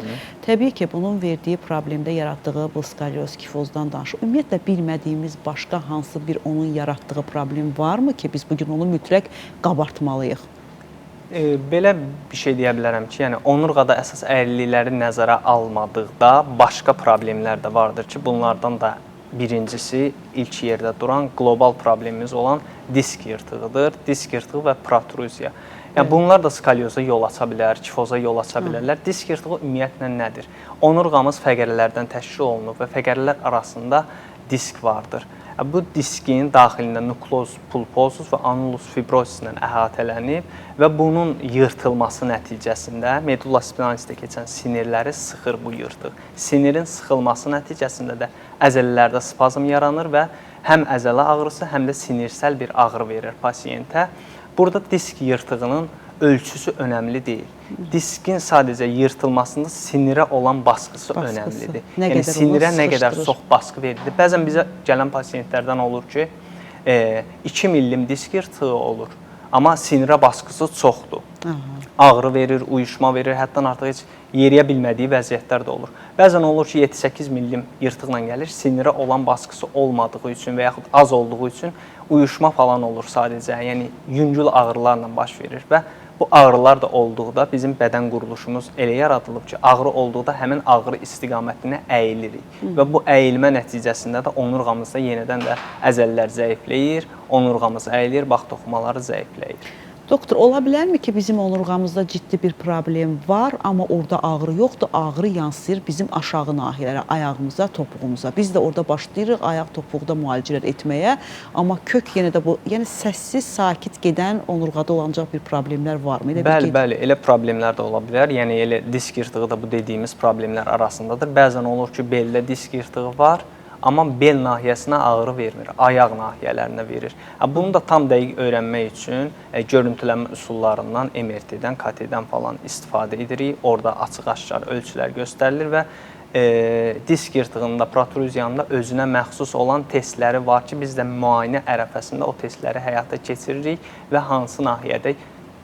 Təbii ki, bunun verdiyi problemdə yaratdığı bu skalyoz, kifozdan danışır. Ümumiyyətlə, bilmədiyimiz başqa hansı bir onun yaratdığı problem varmı ki, biz bugün onu mütləq qabartmalıyıq? Belə bir şey deyə bilərəm ki, yəni onurğada əsas əyrilikləri nəzərə almadıqda başqa problemlər də vardır ki, bunlardan da birincisi ilk yerdə duran qlobal problemimiz olan disk yırtığıdır. Disk yırtığı və protruziya. Yəni bunlar da skalyoza yol aça bilər, kifoza yol aça bilərlər. Disk yırtığı ümumiyyətlə nədir? Onurğamız fəqərələrdən təşkil olunub və fəqərələr arasında disk vardır. Bu diskin daxilində nukleus pulposus və annulus fibrosis ilə əhatələnib və bunun yırtılması nəticəsində medulla spinalisdə keçən sinirləri sıxır bu yırtıq. Sinirin sıxılması nəticəsində də əzələlərdə spazm yaranır və həm əzələ ağrısı, həm də sinirsəl bir ağrı verir pasientə. Burada disk yırtığının ölçüsü önəmli deyil. Diskin sadəcə yırtılmasında sinirə olan baskısı önəmlidir. Yəni sinirə nə qədər çox baskı verilir. Bəzən bizə gələn pasientlərdən olur ki, 2 millim disk yırtığı olur, amma sinirə baskısı çoxdur. Aha. Ağrı verir, uyuşma verir, hətta artıq heç yeriyə bilmədiyi vəziyyətlər də olur. Bəzən olur ki, 7-8 millim yırtıqla gəlir, sinirə olan baskısı olmadığı üçün və yaxud az olduğu üçün uyuşma falan olur sadəcə. Yəni yüngül ağrılarla baş verir və bu ağrılar da olduqda bizim bədən quruluşumuz elə yaradılıb ki, ağrı olduqda həmin ağrı istiqamətinə əyilirik. Və bu əyilmə nəticəsində də onurğamızda yenidən də əzələlər zəifləyir, onurğamız əyilir, bax toxumaları zəifləyir. Doktor, ola bilərmi ki, bizim onurğamızda ciddi bir problem var, amma orada ağrı yoxdur, ağrı yansıyır bizim aşağı nahiyələrə, ayağımıza, topuğumuza. Biz də orada başlayırıq ayaq topuqda müalicələr etməyə, amma kök yenə də bu, yəni səssiz, sakit gedən onurğada olacaq bir problemlər varmı? Elə bəli, bəli, elə problemlər də ola bilər. Yəni elə disk yırtığı da bu dediyimiz problemlər arasındadır. Bəzən olur ki, beldə disk yırtığı var, amma bel nahiyəsinə ağrı vermir, ayaq nahiyələrinə verir. Bunu da tam dəqiq öyrənmək üçün görüntülənmə üsullarından, MRT-dən, KT-dən falan istifadə edirik. Orada açıq-aşkar ölçülər göstərilir və disk yırtığında, protruziyanda özünə məxsus olan testləri var ki, biz də müayinə ərəfəsində o testləri həyata keçiririk və hansı nahiyədə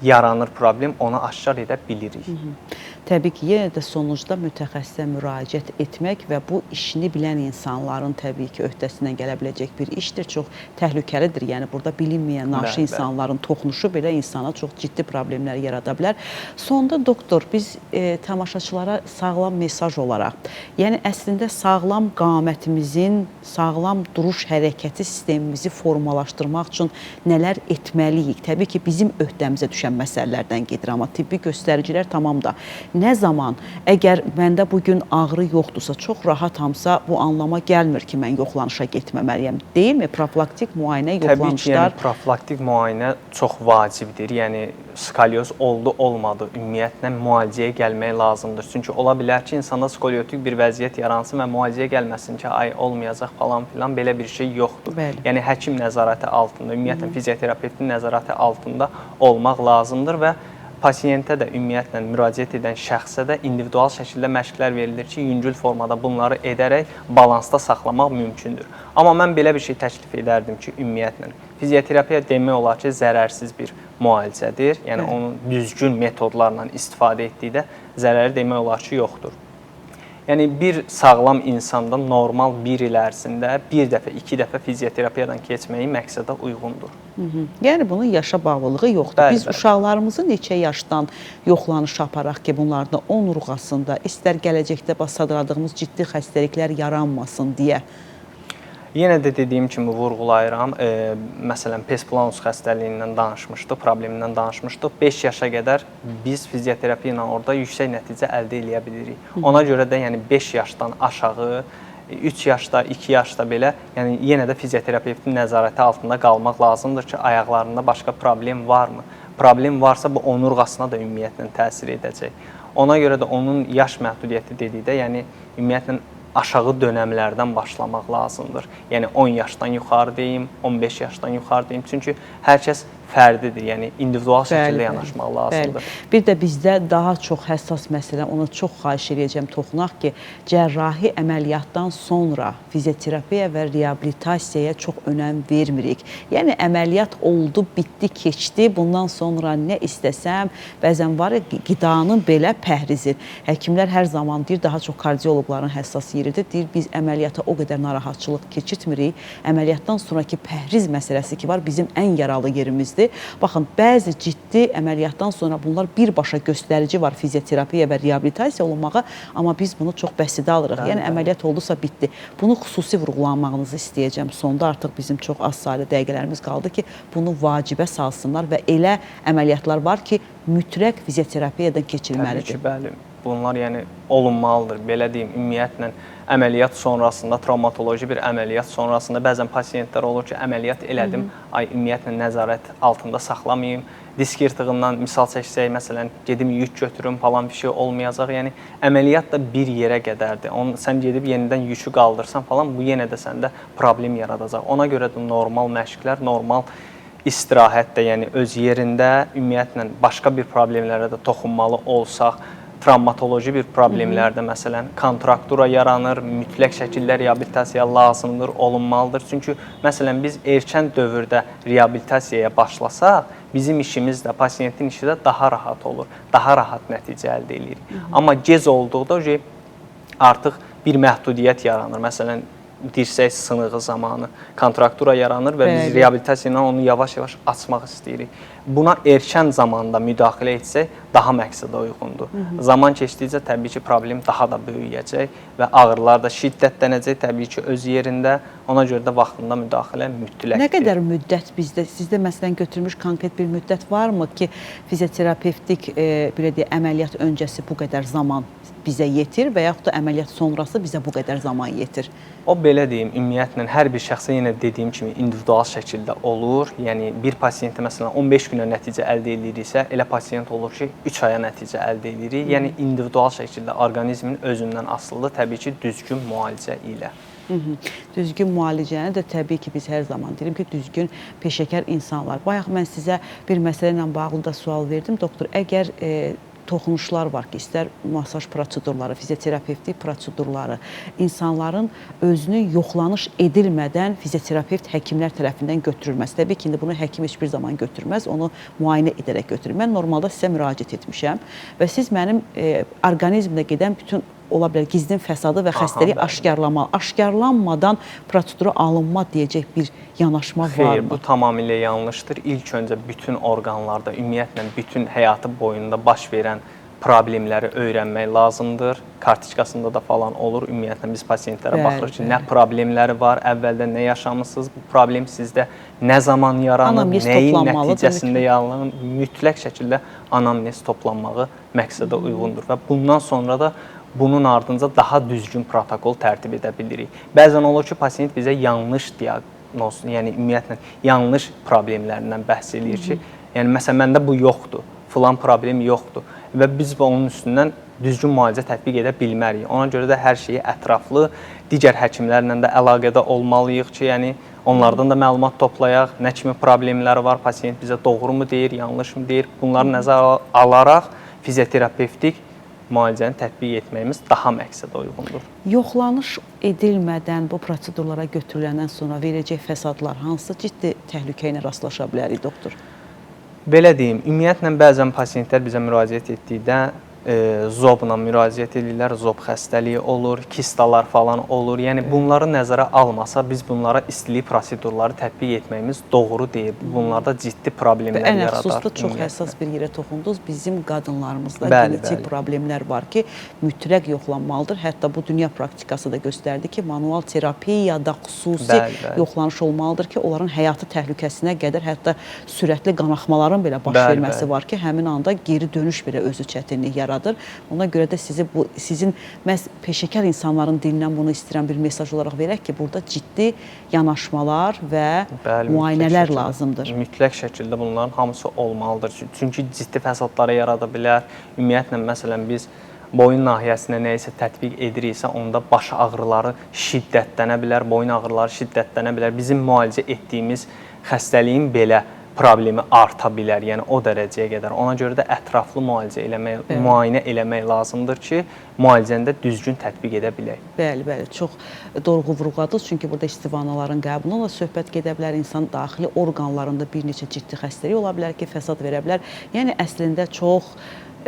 yaranır problem, onu aşkar edə bilirik. Hı -hı. Təbii ki, yenə də sonucda mütəxəssisə müraciət etmək və bu işini bilən insanların təbii ki, öhdəsindən gələ biləcək bir işdir. Çox təhlükəlidir. Yəni burada bilinməyən naşı insanların toxunuşu belə insana çox ciddi problemlər yarada bilər. Sonda doktor, biz tamaşaçılara sağlam mesaj olaraq, yəni əslində sağlam qamətimizin, sağlam duruş hərəkəti sistemimizi formalaşdırmaq üçün nələr etməliyik? Təbii ki, bizim öhdəmizə düşən məsələlərdən gedir, amma tibbi göstəricilər tamam da. Nə zaman, əgər məndə bugün ağrı yoxdursa, çox rahatamsa, bu anlama gəlmir ki, mən yoxlanışa getməməliyəm. Deyilmi? Profilaktik müayinə, yoxlanışlar... Təbii ki, yəni, profilaktik müayinə çox vacibdir. Yəni, skolyoz oldu, olmadı, ümumiyyətlə müalicəyə gəlmək lazımdır. Çünki ola bilər ki, insanda skolyotik bir vəziyyət yaransın və müalicəyə gəlməsin ki, ay olmayacaq falan filan, belə bir şey yoxdur. Bəli. Yəni, həkim nəzarəti altında, ümumiyyətlə fizioterapevtin nəzarəti altında olmaq lazımdır və pasientə də, ümumiyyətlə müraciət edən şəxsə də individual şəkildə məşqlər verilir ki, yüngül formada bunları edərək balansda saxlamaq mümkündür. Amma mən belə bir şey təklif edərdim ki, ümumiyyətlə fizioterapiya demək olar ki, zərərsiz bir müalicədir. Yəni onun düzgün metodlarla istifadə etdikdə zərəri demək olar ki, yoxdur. Yəni bir sağlam insanda normal bir il ərzində bir dəfə, iki dəfə fizioterapiyadan keçməyi məqsədə uyğundur. Hı -hı. Yəni bunun yaşa bağlılığı yoxdur. Bəli, biz uşaqlarımızı neçə yaşdan yoxlanış aparaq ki, bunlarda onurğasında istər gələcəkdə basadırdığımız ciddi xəstəliklər yaranmasın deyə. Yenə də dediyim kimi vurğulayıram. Məsələn, pes planus xəstəliyindən danışmışdıq, problemindən danışmışdıq. 5 yaşa qədər biz fizioterapiya ilə orada yüksək nəticə əldə eləyə bilirik. Ona görə də yəni 5 yaşdan aşağı, 3 yaşda, 2 yaşda belə, yəni yenə də fizioterapevtin nəzarəti altında qalmaq lazımdır ki, ayaqlarında başqa problem varmı? Problem varsa bu onurğasına da ümumiyyətlə təsir edəcək. Ona görə də onun yaş məhdudiyyəti dedikdə, yəni ümumiyyətlə aşağı dönəmlərdən başlamaq lazımdır. Yəni 10 yaşdan yuxarı deyim, 15 yaşdan yuxarı deyim. Çünki hər kəs fərdidir, yəni individual şəkildə yanaşmaq lazımdır. Bəli. Bir də bizdə daha çox həssas məsələ, ona çox xahiş eləyəcəm toxunaq ki, cərrahi əməliyyatdan sonra fizioterapiya və reabilitasiyaya çox önəm vermirik. Yəni əməliyyat oldu, bitdi, keçdi. Bundan sonra nə istəsəm, bəzən var ya qidanın belə pəhrizi. Həkimlər hər zaman deyir, daha çox kardioloqların həssas yeridir. Deyir, biz əməliyyata o qədər narahatçılıq keçirtmirik. Əməliyyatdan sonraki pəhriz məsələsi ki var, bizim ən yaralı yerimizdir. Baxın, bəzi ciddi əməliyyatdan sonra bunlar birbaşa göstərici var fizioterapiya və reabilitasiya olunmağa, amma biz bunu çox bəsidə alırıq. Bəli, yəni əməliyyat oldusa bitdi. Bunu xüsusi vurğulanmağınızı istəyəcəm. Sonda artıq bizim çox az sayda dəqiqələrimiz qaldı ki, bunu vacibə salsınlar və elə əməliyyatlar var ki, mütləq fizioterapiyadan keçilməlidir. Təbii ki, bəli. Bunlar yəni olunmalıdır. Belə deyim, ümumiyyətlə əməliyyat sonrasında, travmatoloji bir əməliyyat sonrasında bəzən pasientlər olur ki, əməliyyat elədim, ay ümumiyyətlə nəzarət altında saxlamayım. Disk yırtığından misal çəksək, məsələn, gedim yük götürüm falan bir şey olmayacaq. Yəni əməliyyat da bir yerə qədərdir. Onu sən gedib yenidən yükü qaldırsan falan, bu yenə də səndə problem yaradacaq. Ona görə də normal məşqlər, normal istirahət də, yəni öz yerində, ümumiyyətlə başqa bir problemlərə də toxunmalı olsaq, travmatoloji bir problemlərdə məsələn kontraktura yaranır, mütləq şəkildə reabilitasiya lazımdır, olunmalıdır. Çünki məsələn biz erkən dövrdə reabilitasiyaya başlasaq, bizim işimiz də, pasientin işi də daha rahat olur, daha rahat nəticə əldə edirik. Amma gec olduqda artıq bir məhdudiyyət yaranır. Məsələn, dirsək sınığı zamanı kontraktura yaranır və biz reabilitasiya ilə onu yavaş-yavaş açmaq istəyirik. Buna erkən zamanda müdaxilə etsək daha məqsədə uyğundur. Zaman keçdikcə təbii ki, problem daha da böyüyəcək və ağrılar da şiddətlənəcək təbii ki, öz yerində. Ona görə də vaxtında müdaxilə mütləqdir. Nə qədər müddət bizdə, sizdə məsələn götürmüş konkret bir müddət varmı ki, fizioterapevtik belə deyək, əməliyyat öncəsi bu qədər zaman bizə yetir və yaxud da əməliyyat sonrası bizə bu qədər zaman yetir? O belə deyim, ümumiyyətlə hər bir şəxsə yenə dediyim kimi individual şəkildə olur. Yəni bir pasientə məsələn 15 günə nəticə əldə eləyiriksə, elə pasient olur ki, 3 aya nəticə əldə eləyirik. Yəni individual şəkildə orqanizmin özündən asılıdır, təbii ki, düzgün müalicə ilə. Düzgün müalicəni də təbii ki, biz hər zaman deyirim ki, düzgün peşəkar insanlar. Bayaq mən sizə bir məsələ ilə bağlı da sual verdim. Doktor, əgər toxunuşlar var ki, istər masaj prosedurları, fizioterapevtik prosedurları, insanların özünü yoxlanış edilmədən fizioterapevt həkimlər tərəfindən götürülməsi. Təbii ki, indi bunu həkim heç bir zaman götürməz, onu müayinə edərək götürür. Mən normalda sizə müraciət etmişəm və siz mənim orqanizmdə gedən bütün ola bilər gizlin fəsadı və xəstəliyi aşkarlanmadan prosedura alınma deyəcək bir yanaşma Xeyr, varmı? Bu tamamilə yanlışdır. İlk öncə bütün orqanlarda, ümumiyyətlə bütün həyatı boyunda baş verən problemləri öyrənmək lazımdır. Kartiçkasında da falan olur. Ümumiyyətlə biz pasientlərə baxırıq ki, nə problemləri var, əvvəldə nə yaşamısınız, bu problem sizdə nə zaman yaranır, Anamnez nəyin nəticəsində yaranır. Mütləq şəkildə anamnez toplanmağı məqsədə uyğundur və bundan sonra da bunun ardınca daha düzgün protokol tərtib edə bilirik. Bəzən olur ki, pasient bizə yanlış diaqnoz, yəni ümumiyyətlə yanlış problemlərindən bəhs eləyir ki, yəni məsələn məndə bu yoxdur, filan problem yoxdur və biz onun üstündən düzgün müalicə tətbiq edə bilmərik. Ona görə də hər şeyi ətraflı digər həkimlərlə də əlaqədə olmalıyıq ki, yəni onlardan da məlumat toplayaq, nə kimi problemləri var, pasient bizə doğru mu deyir, yanlış mı deyir, bunları nəzərə alaraq fizioterapevtik müalicəni tətbiq etməyimiz daha məqsədə uyğundur. Yoxlanış edilmədən bu prosedurlara götürüləndən sonra verəcək fəsadlar hansı ciddi təhlükə ilə rastlaşa bilərik, doktor? Belə deyim, ümumiyyətlə bəzən pasientlər bizə müraciət etdikdə zobla müraciət edirlər, zob xəstəliyi olur, kistalar falan olur. Yəni bunları nəzərə almasa biz bunlara istilik prosedurları tətbiq etməyimiz doğru deyil. Bunlarda ciddi problemlər Və ən yaradar. əfsuslu çox həssas bir yerə toxundunuz. Bizim qadınlarımızda genetik problemlər var ki, mütləq yoxlanmalıdır. Hətta bu dünya praktikası da göstərdi ki, manual terapiyada xüsusi yoxlanış olmalıdır ki, onların həyatı təhlükəsinə qədər hətta sürətli qanaxmaların belə baş verməsi var ki, həmin anda geri dönüş belə özü çətinlik yaradır. Ona görə də sizi bu sizin məhz peşəkar insanların dilindən bunu istəyirəm bir mesaj olaraq verək ki, burada ciddi yanaşmalar və müayinələr lazımdır. Mütləq şəkildə bunların hamısı olmalıdır. Çünki ciddi fəsadlara yarada bilər. Ümumiyyətlə məsələn biz boyun nahiyəsinə nə isə tətbiq ediriksə, onda baş ağrıları şiddətlənə bilər, boyun ağrıları şiddətlənə bilər. Bizim müalicə etdiyimiz xəstəliyin belə problemi arta bilər, yəni o dərəcəyə qədər. Ona görə də ətraflı müalicə eləmək, müayinə eləmək lazımdır ki, müalicəni də düzgün tətbiq edə bilək. Bəli, bəli, çox doğru vurğuladınız. Çünki burada istivanaların qəbulundan da söhbət gedə bilər. İnsan daxili orqanlarında bir neçə ciddi xəstəlik ola bilər ki, fəsad verə bilər. Yəni əslində çox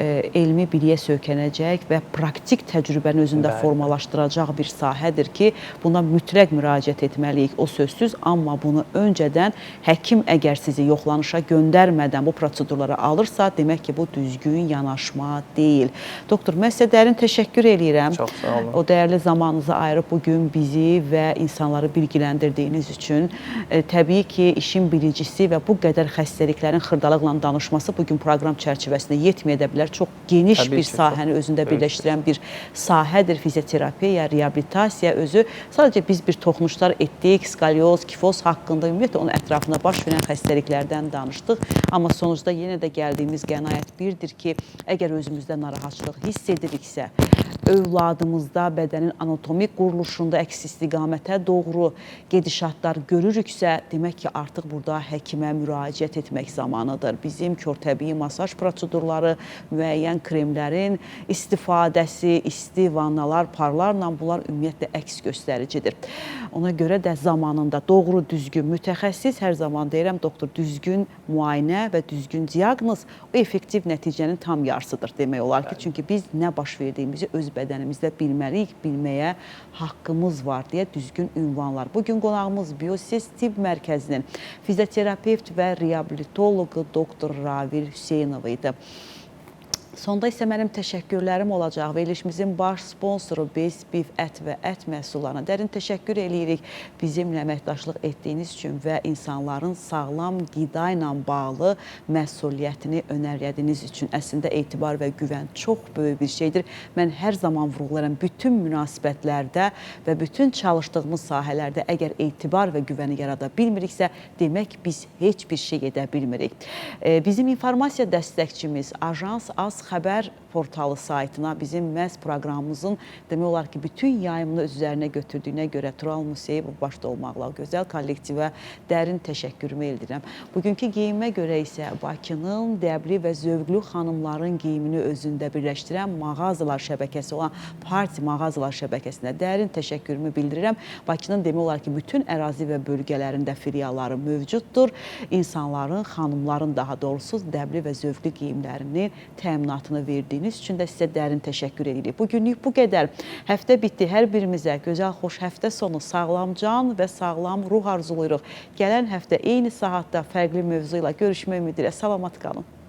elmi biliyə söykənəcək və praktik təcrübəni özündə formalaşdıracaq bir sahədir ki, buna mütləq müraciət etməliyik, o sözsüz, amma bunu öncədən həkim əgər sizi yoxlanışa göndərmədən bu prosedurlara alırsa, demək ki, bu düzgün yanaşma deyil. Doktor, mən sizə dərin təşəkkür eləyirəm. Çox sağ olun. O dəyərli zamanınızı ayırıb bu gün bizi və insanları bilgiləndirdiyiniz üçün. Təbii ki, işin bilicisi və bu qədər xəstəliklərin xırdalıqla danışması bu gün proqram çərçivəsində yetməyə də bilər. bilər. Çox geniş Təbii bir ki, çox sahəni özündə böyük bir birləşdirən bir sahədir fizioterapiya, reabilitasiya özü. Sadəcə biz bir toxunuşlar etdik, skalyoz, kifoz haqqında, ümumiyyətlə onun ətrafında baş verən xəstəliklərdən danışdıq. Amma sonuçda yenə də gəldiyimiz qənaət birdir ki, əgər özümüzdə narahatçılıq hiss ediriksə, övladımızda bədənin anatomik quruluşunda əks istiqamətə doğru gedişatlar görürüksə, demək ki, artıq burada həkimə müraciət etmək zamanıdır. Bizim körtəbii masaj prosedurları, müəyyən kremlərin istifadəsi, isti vannalar, parlarla bunlar ümumiyyətlə əks göstəricidir. Ona görə də zamanında doğru, düzgün mütəxəssis, hər zaman deyirəm, doktor, düzgün müayinə və düzgün diaqnoz o effektiv nəticənin tam yarısıdır demək olar ki. Çünki biz nə baş verdiyimizi öz bədənimizdə bilməliyik, bilməyə haqqımız var deyə düzgün ünvanlar. Bugün qonağımız Bioses Tibb Mərkəzinin fizioterapevt və reabilitoloqu doktor Ravil Hüseynov idi. Sonda isə mənim təşəkkürlərim olacaq. Verilişimizin baş sponsoru Best Beef ət və ət məhsullarına dərin təşəkkür eləyirik bizimlə əməkdaşlıq etdiyiniz üçün və insanların sağlam qida ilə bağlı məsuliyyətini önəmlədiyiniz üçün. Əslində etibar və güvən çox böyük bir şeydir. Mən hər zaman vurğulayıram, bütün münasibətlərdə və bütün çalışdığımız sahələrdə əgər etibar və güvəni yarada bilmiriksə, demək biz heç bir şey edə bilmirik. Bizim informasiya dəstəkçimiz Ajans Az Xəbər portalı saytına bizim məhz proqramımızın demək olar ki, bütün yayımını öz üzərinə götürdüyünə görə Tural Museyevov başda olmaqla gözəl kollektivə dərin təşəkkürümü bildirirəm. Bugünkü geyimə görə isə Bakının dəbli və zövqlü xanımların geyimini özündə birləşdirən mağazalar şəbəkəsi olan Parti mağazalar şəbəkəsinə dərin təşəkkürümü bildirirəm. Bakının demək olar ki, bütün ərazi və bölgələrində filialları mövcuddur. İnsanların, xanımların daha doğrusu dəbli və zövqlü geyimlərinin təminatını verdiyiniz üçün də sizə dərin təşəkkür edirik. Bugünlük bu qədər. Həftə bitdi. Hər birimizə gözəl, xoş həftə sonu, sağlam can və sağlam ruh arzulayırıq. Gələn həftə eyni saatda fərqli mövzu ilə görüşmək ümidi ilə. Salamat qalın.